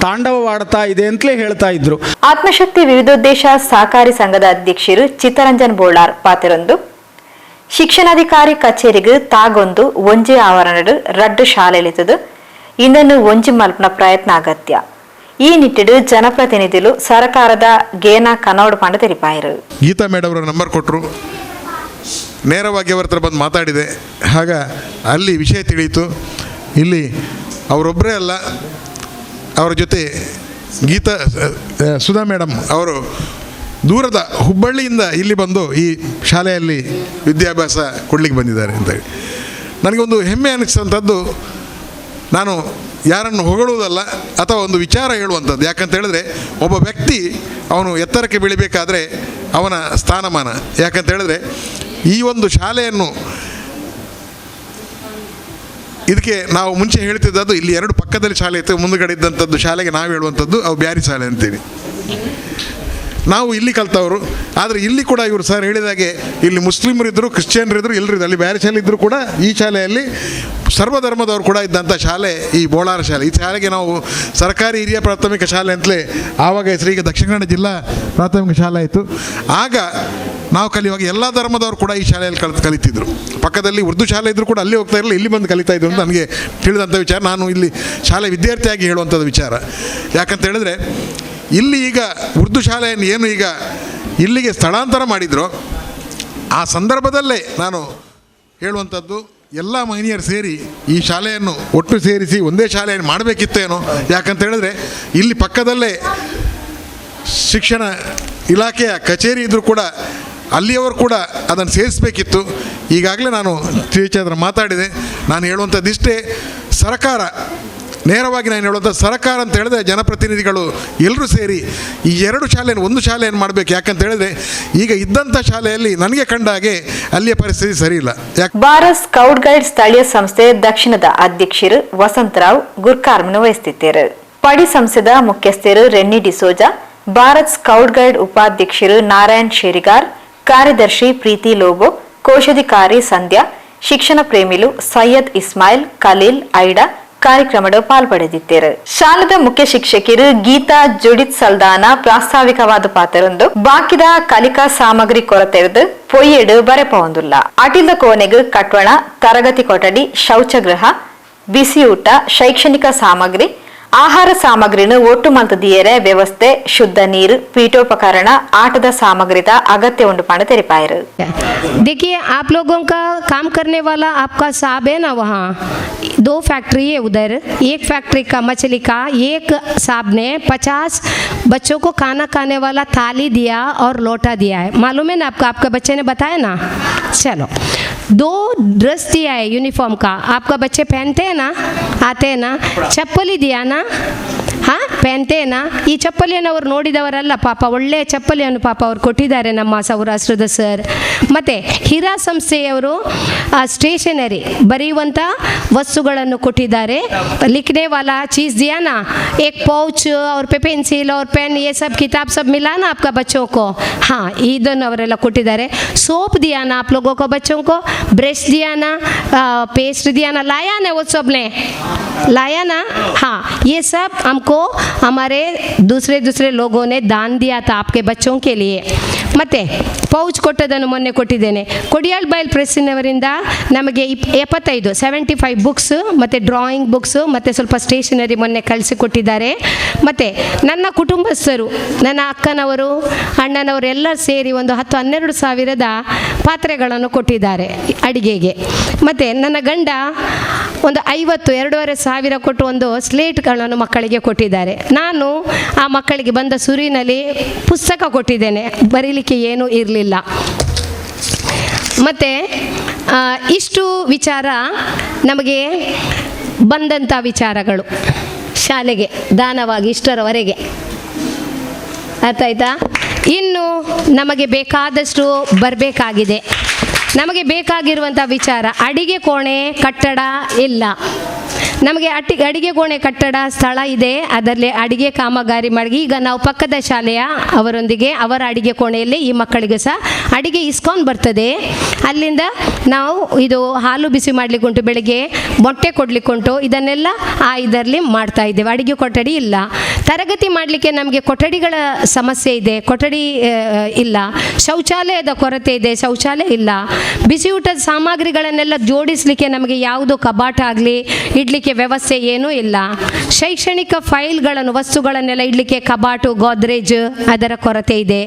ತಾಂಡವವಾಡ್ತಾ ಇದೆ ಅಂತಲೇ ಹೇಳ್ತಾ ಇದ್ರು. ಆತ್ಮಶಕ್ತಿ ವಿವಿಧೋದ್ದೇಶ ಸಹಕಾರಿ ಸಂಘದ ಅಧ್ಯಕ್ಷರು ಚಿತ್ತರಂಜನ್ ಬೋಳಾರ್ ಪಾತಿರೊಂದು ಶಿಕ್ಷಣಾಧಿಕಾರಿ ಕಚೇರಿಗೆ ತಾಗೊಂದು ಒಂಜೆ ಆವರಣಡು ರಡ್ಡು ಶಾಲೆಲಿತದು ಇಂದನ್ನು ಒಂಜಿ ಮಲ್ಪನ ಪ್ರಯತ್ನ ಅಗತ್ಯ. ಈ ನಿಟ್ಟಿಡು ಜನಪ್ರತಿನಿಧಿಲು ಸರ್ಕಾರದ ಗೇನ ಕನೋಡು ಪಂಡ ತೆರಿಪಾಯರು. ಗೀತಾ ಮೇಡಮ್ ಅವರ ನಂಬರ್ ಕೊಟ್ಟರು, ನೇರವಾಗಿ ಅವರ ಹತ್ರ ಬಂದು ಮಾತಾಡಿದೆ. ಆಗ ಅಲ್ಲಿ ವಿಷಯ ತಿಳಿಯಿತು. ಇಲ್ಲಿ ಅವರೊಬ್ಬರೇ ಅಲ್ಲ, ಅವರ ಜೊತೆ ಗೀತಾ ಸುಧಾ ಮೇಡಮ್ ಅವರು ದೂರದ ಹುಬ್ಬಳ್ಳಿಯಿಂದ ಇಲ್ಲಿ ಬಂದು ಈ ಶಾಲೆಯಲ್ಲಿ ವಿದ್ಯಾಭ್ಯಾಸ ಕೊಡಲಿಕ್ಕೆ ಬಂದಿದ್ದಾರೆ ಅಂತೇಳಿ ನನಗೊಂದು ಹೆಮ್ಮೆ ಅನ್ನಿಸಿದಂಥದ್ದು. ನಾನು ಯಾರನ್ನು ಹೊಗಳುವುದಲ್ಲ ಅಥವಾ ಒಂದು ವಿಚಾರ ಹೇಳುವಂಥದ್ದು. ಯಾಕಂತ ಹೇಳಿದ್ರೆ ಒಬ್ಬ ವ್ಯಕ್ತಿ ಅವನು ಎತ್ತರಕ್ಕೆ ಬೆಳಿಬೇಕಾದರೆ ಅವನ ಸ್ಥಾನಮಾನ, ಯಾಕಂತ ಹೇಳಿದ್ರೆ ಈ ಒಂದು ಶಾಲೆಯನ್ನು ಇದಕ್ಕೆ ನಾವು ಮುಂಚೆ ಹೇಳ್ತಿದ್ದದ್ದು, ಇಲ್ಲಿ ಎರಡು ಪಕ್ಕದಲ್ಲಿ ಶಾಲೆ ಇತ್ತು, ಮುಂದುಗಡೆ ಇದ್ದಂಥದ್ದು ಶಾಲೆಗೆ ನಾವು ಹೇಳುವಂಥದ್ದು ಅವು ಬ್ಯಾರಿ ಶಾಲೆ ಅಂತೀವಿ. ನಾವು ಇಲ್ಲಿ ಕಲ್ತವರು. ಆದರೆ ಇಲ್ಲಿ ಕೂಡ ಇವರು ಸರ್ ಹೇಳಿದಾಗೆ ಇಲ್ಲಿ ಮುಸ್ಲಿಮರಿದ್ದರು, ಕ್ರಿಶ್ಚಿಯನ್ರಿದ್ದರು, ಎಲ್ಲರಿದ್ದರು. ಅಲ್ಲಿ ಬ್ಯಾರಿ ಶಾಲೆ ಇದ್ದರೂ ಕೂಡ ಈ ಶಾಲೆಯಲ್ಲಿ ಸರ್ವಧರ್ಮದವರು ಕೂಡ ಇದ್ದಂಥ ಶಾಲೆ ಈ ಬೋಳಾರ ಶಾಲೆ. ಈ ಶಾಲೆಗೆ ನಾವು ಸರ್ಕಾರಿ ಹಿರಿಯ ಪ್ರಾಥಮಿಕ ಶಾಲೆ ಅಂತಲೇ ಆವಾಗ ಹೆಸರು, ಈಗ ದಕ್ಷಿಣ ಕನ್ನಡ ಜಿಲ್ಲಾ ಪ್ರಾಥಮಿಕ ಶಾಲೆ ಆಯಿತು. ಆಗ ನಾವು ಕಲಿಯುವಾಗ ಎಲ್ಲ ಧರ್ಮದವರು ಕೂಡ ಈ ಶಾಲೆಯಲ್ಲಿ ಕಲಿತಿದ್ರು. ಪಕ್ಕದಲ್ಲಿ ಉರ್ದು ಶಾಲೆ ಇದ್ದರೂ ಕೂಡ ಅಲ್ಲಿ ಹೋಗ್ತಾ ಇರಲಿಲ್ಲ, ಇಲ್ಲಿ ಬಂದು ಕಲಿತಾ ಇದ್ರು ಅಂತ ನನಗೆ ತಿಳಿದಂಥ ವಿಚಾರ. ನಾನು ಇಲ್ಲಿ ಶಾಲೆ ವಿದ್ಯಾರ್ಥಿಯಾಗಿ ಹೇಳುವಂಥದ್ದು ವಿಚಾರ. ಯಾಕಂತ ಹೇಳಿದ್ರೆ ಇಲ್ಲಿ ಈಗ ಉರ್ದು ಶಾಲೆಯನ್ನು ಏನು ಈಗ ಇಲ್ಲಿಗೆ ಸ್ಥಳಾಂತರ ಮಾಡಿದರು, ಆ ಸಂದರ್ಭದಲ್ಲೇ ನಾನು ಹೇಳುವಂಥದ್ದು ಎಲ್ಲ ಮಹಿಳೆಯರು ಸೇರಿ ಈ ಶಾಲೆಯನ್ನು ಒಟ್ಟು ಸೇರಿಸಿ ಒಂದೇ ಶಾಲೆಯನ್ನು ಮಾಡಬೇಕಿತ್ತೇನೋ. ಯಾಕಂತ ಹೇಳಿದ್ರೆ ಇಲ್ಲಿ ಪಕ್ಕದಲ್ಲೇ ಶಿಕ್ಷಣ ಇಲಾಖೆಯ ಕಚೇರಿ ಇದ್ದರೂ ಕೂಡ ಅಲ್ಲಿಯವರು ಕೂಡ ಅದನ್ನು ಸೇರಿಸಬೇಕಿತ್ತು. ಈಗಾಗಲೇ ನಾನು ಟೀಚರ್ ಮಾತಾಡಿದೆ. ನಾನು ಹೇಳುವಂಥದ್ದಿಷ್ಟೇ, ಸರ್ಕಾರ ನೇರವಾಗಿ ನಾನು ಹೇಳುವಂಥ ಸರ್ಕಾರ ಅಂತ ಹೇಳಿದ್ರೆ ಜನಪ್ರತಿನಿಧಿಗಳು ಎಲ್ಲರೂ ಸೇರಿ ಈ ಎರಡು ಶಾಲೆಯನ್ನು ಒಂದು ಶಾಲೆಯನ್ನು ಮಾಡಬೇಕು. ಯಾಕಂತ ಹೇಳಿದ್ರೆ ಈಗ ಇದ್ದಂಥ ಶಾಲೆಯಲ್ಲಿ ನನಗೆ ಕಂಡ ಹಾಗೆ ಅಲ್ಲಿಯ ಪರಿಸ್ಥಿತಿ ಸರಿ ಇಲ್ಲ. ಭಾರತ್ ಸ್ಕೌಟ್ ಗೈಡ್ ಸ್ಥಳೀಯ ಸಂಸ್ಥೆ ದಕ್ಷಿಣದ ಅಧ್ಯಕ್ಷರು ವಸಂತರಾವ್ ಗುರ್ಕಾರ್ಮನ್ನು ವಹಿಸುತ್ತಿದ್ದರು. ಪಡಿ ಸಂಸ್ಥೆದ ಮುಖ್ಯಸ್ಥರು ರೆನ್ನಿ ಡಿಸೋಜಾ, ಭಾರತ್ ಸ್ಕೌಟ್ ಗೈಡ್ ಉಪಾಧ್ಯಕ್ಷರು ನಾರಾಯಣ್ ಶೇರಿಗಾರ್, ಕಾರ್ಯದರ್ಶಿ ಪ್ರೀತಿ ಲೋಬೋ, ಕೋಶಾಧಿಕಾರಿ ಸಂಧ್ಯಾ, ಶಿಕ್ಷಣ ಪ್ರೇಮಿಲು ಸೈಯದ್ ಇಸ್ಮಾಯಿಲ್, ಖಲೀಲ್, ಐಡಾ ಕಾರ್ಯಕ್ರಮದ ಪಾಲ್ಪಡೆದಿದ್ದರು. ಶಾಲೆದ ಮುಖ್ಯ ಶಿಕ್ಷಕಿರು ಗೀತಾ ಜುಡಿತ್ ಸಲ್ದಾನ ಪ್ರಾಸ್ತಾವಿಕವಾದ ಪಾತ್ರರೊಂದು ಬಾಕಿದ ಕಲಿಕಾ ಸಾಮಗ್ರಿ ಕೊರತೆರೆದು ಪೊಯ್ಯೆಡು ಬರೆಪೊಂದುಲ್ಲ. ಅಟಿಲ್ದ ಕೋಣೆಗು ಕಟ್ವಣ, ತರಗತಿ ಕೊಠಡಿ, ಶೌಚಗೃಹ, ಬಿಸಿಯೂಟ, ಶೈಕ್ಷಣಿಕ ಸಾಮಗ್ರಿ, ಆಹಾರ ಸಾಮಗ್ರಿನ ಒಟ್ಟು ಮಲ್ತದಿಯರೆ ವ್ಯವಸ್ಥೆ, ಶುದ್ಧ ನೀರು, ಪೀಠೋಪಕರಣ, ಆಟದ ಸಾಮಗ್ರಿದ ಅಗತ್ಯ ಉಂಡು ಪಂಡ ತೆರಿಪಾಯರು. देखिए आप लोगों का काम करने वाला आपका साहब है ना, वहाँ 2 फैक्ट्री है उधर, एक फैक्ट्री का मछली का एक साहब ने 50 बच्चों को खाना खाने वाला थाली दिया और लोटा दिया है, मालूम है ना आपका, आपका बच्चे ने बताया ना। चलो 2 ड्रेस दिया है यूनिफॉर्म का, आपका बच्चे पहनते हैं ना, आते हैं ना, चप्पली दिया ना, ಹಾಂ ಪೆಂತೆ ನಾ. ಈ ಚಪ್ಪಲಿಯನ್ನು ಅವರು ನೋಡಿದವರಲ್ಲ ಪಾಪ, ಒಳ್ಳೆಯ ಚಪ್ಪಲಿಯನ್ನು ಪಾಪ ಅವ್ರು ಕೊಟ್ಟಿದ್ದಾರೆ ನಮ್ಮ ಸೌರಾಷ್ಟ್ರದ ಸರ್. ಮತ್ತು ಹಿರಾ ಸಂಸ್ಥೆಯವರು ಸ್ಟೇಷನರಿ ಬರೆಯುವಂಥ ವಸ್ತುಗಳನ್ನು ಕೊಟ್ಟಿದ್ದಾರೆ. लिखने वाला चीज़ दिया ना, एक पाउच और पे पेंसिल और पेन, ये सब किताब सब मिला ना आपका बच्चों को, हाँ ಇದನ್ನು ಅವರೆಲ್ಲ ಕೊಟ್ಟಿದ್ದಾರೆ. सोप दिया ना आप लोगों को, बच्चों को ब्रश दिया ना, पेस्ट दिया ना, लाया ना वो सब ने लाया ना, हाँ ये सब हमको हमारे दूसरे दूसरे लोगों ने दान दिया था आपके बच्चों के लिए. ಮತ್ತು ಪೌಚ್ ಕೊಟ್ಟದನ್ನು ಮೊನ್ನೆ ಕೊಟ್ಟಿದ್ದೇನೆ. ಕೊಡಿಯಾಲ್ ಬೈಲ್ ಪ್ರೆಸ್ಸಿನವರಿಂದ ನಮಗೆ 75 75 ಬುಕ್ಸ್ ಮತ್ತು ಡ್ರಾಯಿಂಗ್ ಬುಕ್ಸು ಮತ್ತು ಸ್ವಲ್ಪ ಸ್ಟೇಷನರಿ ಮೊನ್ನೆ ಕಳಿಸಿಕೊಟ್ಟಿದ್ದಾರೆ. ಮತ್ತು ನನ್ನ ಕುಟುಂಬಸ್ಥರು, ನನ್ನ ಅಕ್ಕನವರು, ಅಣ್ಣನವರು ಎಲ್ಲ ಸೇರಿ ಒಂದು 10-12 ಸಾವಿರದ ಪಾತ್ರೆಗಳನ್ನು ಕೊಟ್ಟಿದ್ದಾರೆ ಅಡಿಗೆಗೆ. ಮತ್ತು ನನ್ನ ಗಂಡ ಒಂದು 50 2,500 ಕೊಟ್ಟು ಒಂದು ಸ್ಲೇಟ್ಗಳನ್ನು ಮಕ್ಕಳಿಗೆ ಕೊಟ್ಟಿದ್ದಾರೆ. ನಾನು ಆ ಮಕ್ಕಳಿಗೆ ಬಂದ ಸುರಿನಲ್ಲಿ ಪುಸ್ತಕ ಕೊಟ್ಟಿದ್ದೇನೆ, ಬರೀಲಿಕ್ಕೆ ಏನೂ ಇರಲಿಲ್ಲ. ಮತ್ತು ಇಷ್ಟು ವಿಚಾರ ನಮಗೆ ಬಂದಂಥ ವಿಚಾರಗಳು ಶಾಲೆಗೆ ದಾನವಾಗಿ ಇಷ್ಟರವರೆಗೆ ಅರ್ಥ ಆಯ್ತಾ? ಇನ್ನು ನಮಗೆ ಬೇಕಾದಷ್ಟು ಬರಬೇಕಾಗಿದೆ. ನಮಗೆ ಬೇಕಾಗಿರುವಂಥ ವಿಚಾರ ಅಡಿಗೆ ಕೋಣೆ ಕಟ್ಟಡ ಇಲ್ಲ. ನಮಗೆ ಅಡಿಗೆ ಕೋಣೆ ಕಟ್ಟಡ ಸ್ಥಳ ಇದೆ, ಅದರಲ್ಲಿ ಅಡಿಗೆ ಕಾಮಗಾರಿ ಮಾಡಿ ಈಗ ನಾವು ಪಕ್ಕದ ಶಾಲೆಯ ಅವರೊಂದಿಗೆ ಅವರ ಅಡಿಗೆ ಕೋಣೆಯಲ್ಲಿ ಈ ಮಕ್ಕಳಿಗೆ ಸಹ ಅಡಿಗೆ ಇಸ್ಕೊಂಡು ಬರ್ತದೆ. ಅಲ್ಲಿಂದ ನಾವು ಇದು ಹಾಲು ಬಿಸಿ ಮಾಡಲಿಕ್ಕುಂಟು, ಬೆಳಗ್ಗೆ ಮೊಟ್ಟೆ ಕೊಡಲಿಕ್ಕುಂಟು, ಇದನ್ನೆಲ್ಲ ಆ ಇದರಲ್ಲಿ ಮಾಡ್ತಾ ಇದ್ದೇವೆ. ಅಡಿಗೆ ಕೊಠಡಿ ಇಲ್ಲ. ತರಗತಿ ಮಾಡಲಿಕ್ಕೆ ನಮಗೆ ಕೊಠಡಿಗಳ ಸಮಸ್ಯೆ ಇದೆ, ಕೊಠಡಿ ಇಲ್ಲ. ಶೌಚಾಲಯದ ಕೊರತೆ ಇದೆ, ಶೌಚಾಲಯ ಇಲ್ಲ. ಬಿಸಿಯೂಟದ ಸಾಮಗ್ರಿಗಳನ್ನೆಲ್ಲ ಜೋಡಿಸಲಿಕ್ಕೆ ನಮಗೆ ಯಾವುದು ಕಬಾಟ್ ಆಗಲಿ ಇಡಲಿಕ್ಕೆ ವ್ಯವಸ್ಥೆ ಏನೂ ಇಲ್ಲ. ಶೈಕ್ಷಣಿಕ ಫೈಲ್ಗಳನ್ನು, ವಸ್ತುಗಳನ್ನೆಲ್ಲ ಇಡಲಿಕ್ಕೆ ಕಬಾಟು, ಗೋದ್ರೇಜ್ ಅದರ ಕೊರತೆ ಇದೆ.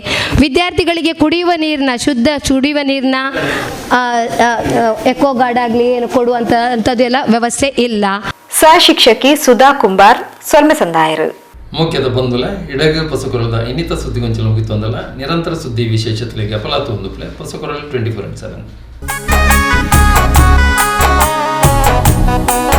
ವಿದ್ಯಾರ್ಥಿಗಳಿಗೆ ಕುಡಿಯುವ ನೀರಿನ, ಶುದ್ಧ ಕುಡಿಯುವ ನೀರಿನ ಎಕೋ ಗಾರ್ಡ್ ಆಗಲಿ ಏನು ಕೊಡುವಂಥ ಅಂಥದ್ದೆಲ್ಲ ವ್ಯವಸ್ಥೆ ಇಲ್ಲ. ಸಹ ಶಿಕ್ಷಕಿ ಸುಧಾ ಕುಂಬಾರ್ ಸೊಲ್ಮೆ ಸಂದಾಯರು. ಮುಖ್ಯದ ಬಂಧುಲ ಇಡಗ ಪಸುಕೊರಲ್ದ ಇನ್ನಿತ ಸುದ್ದಿಗೊಂಚಲು ಮುಗಿತೊಂದಲ್ಲ ನಿರಂತರ ಸುದ್ದಿ ವಿಶೇಷತೆಗೆ ಅಪಲಾತು ಒಂದು ಪ್ಲೇ ಪಸುಕೊರಲ್ 24/7.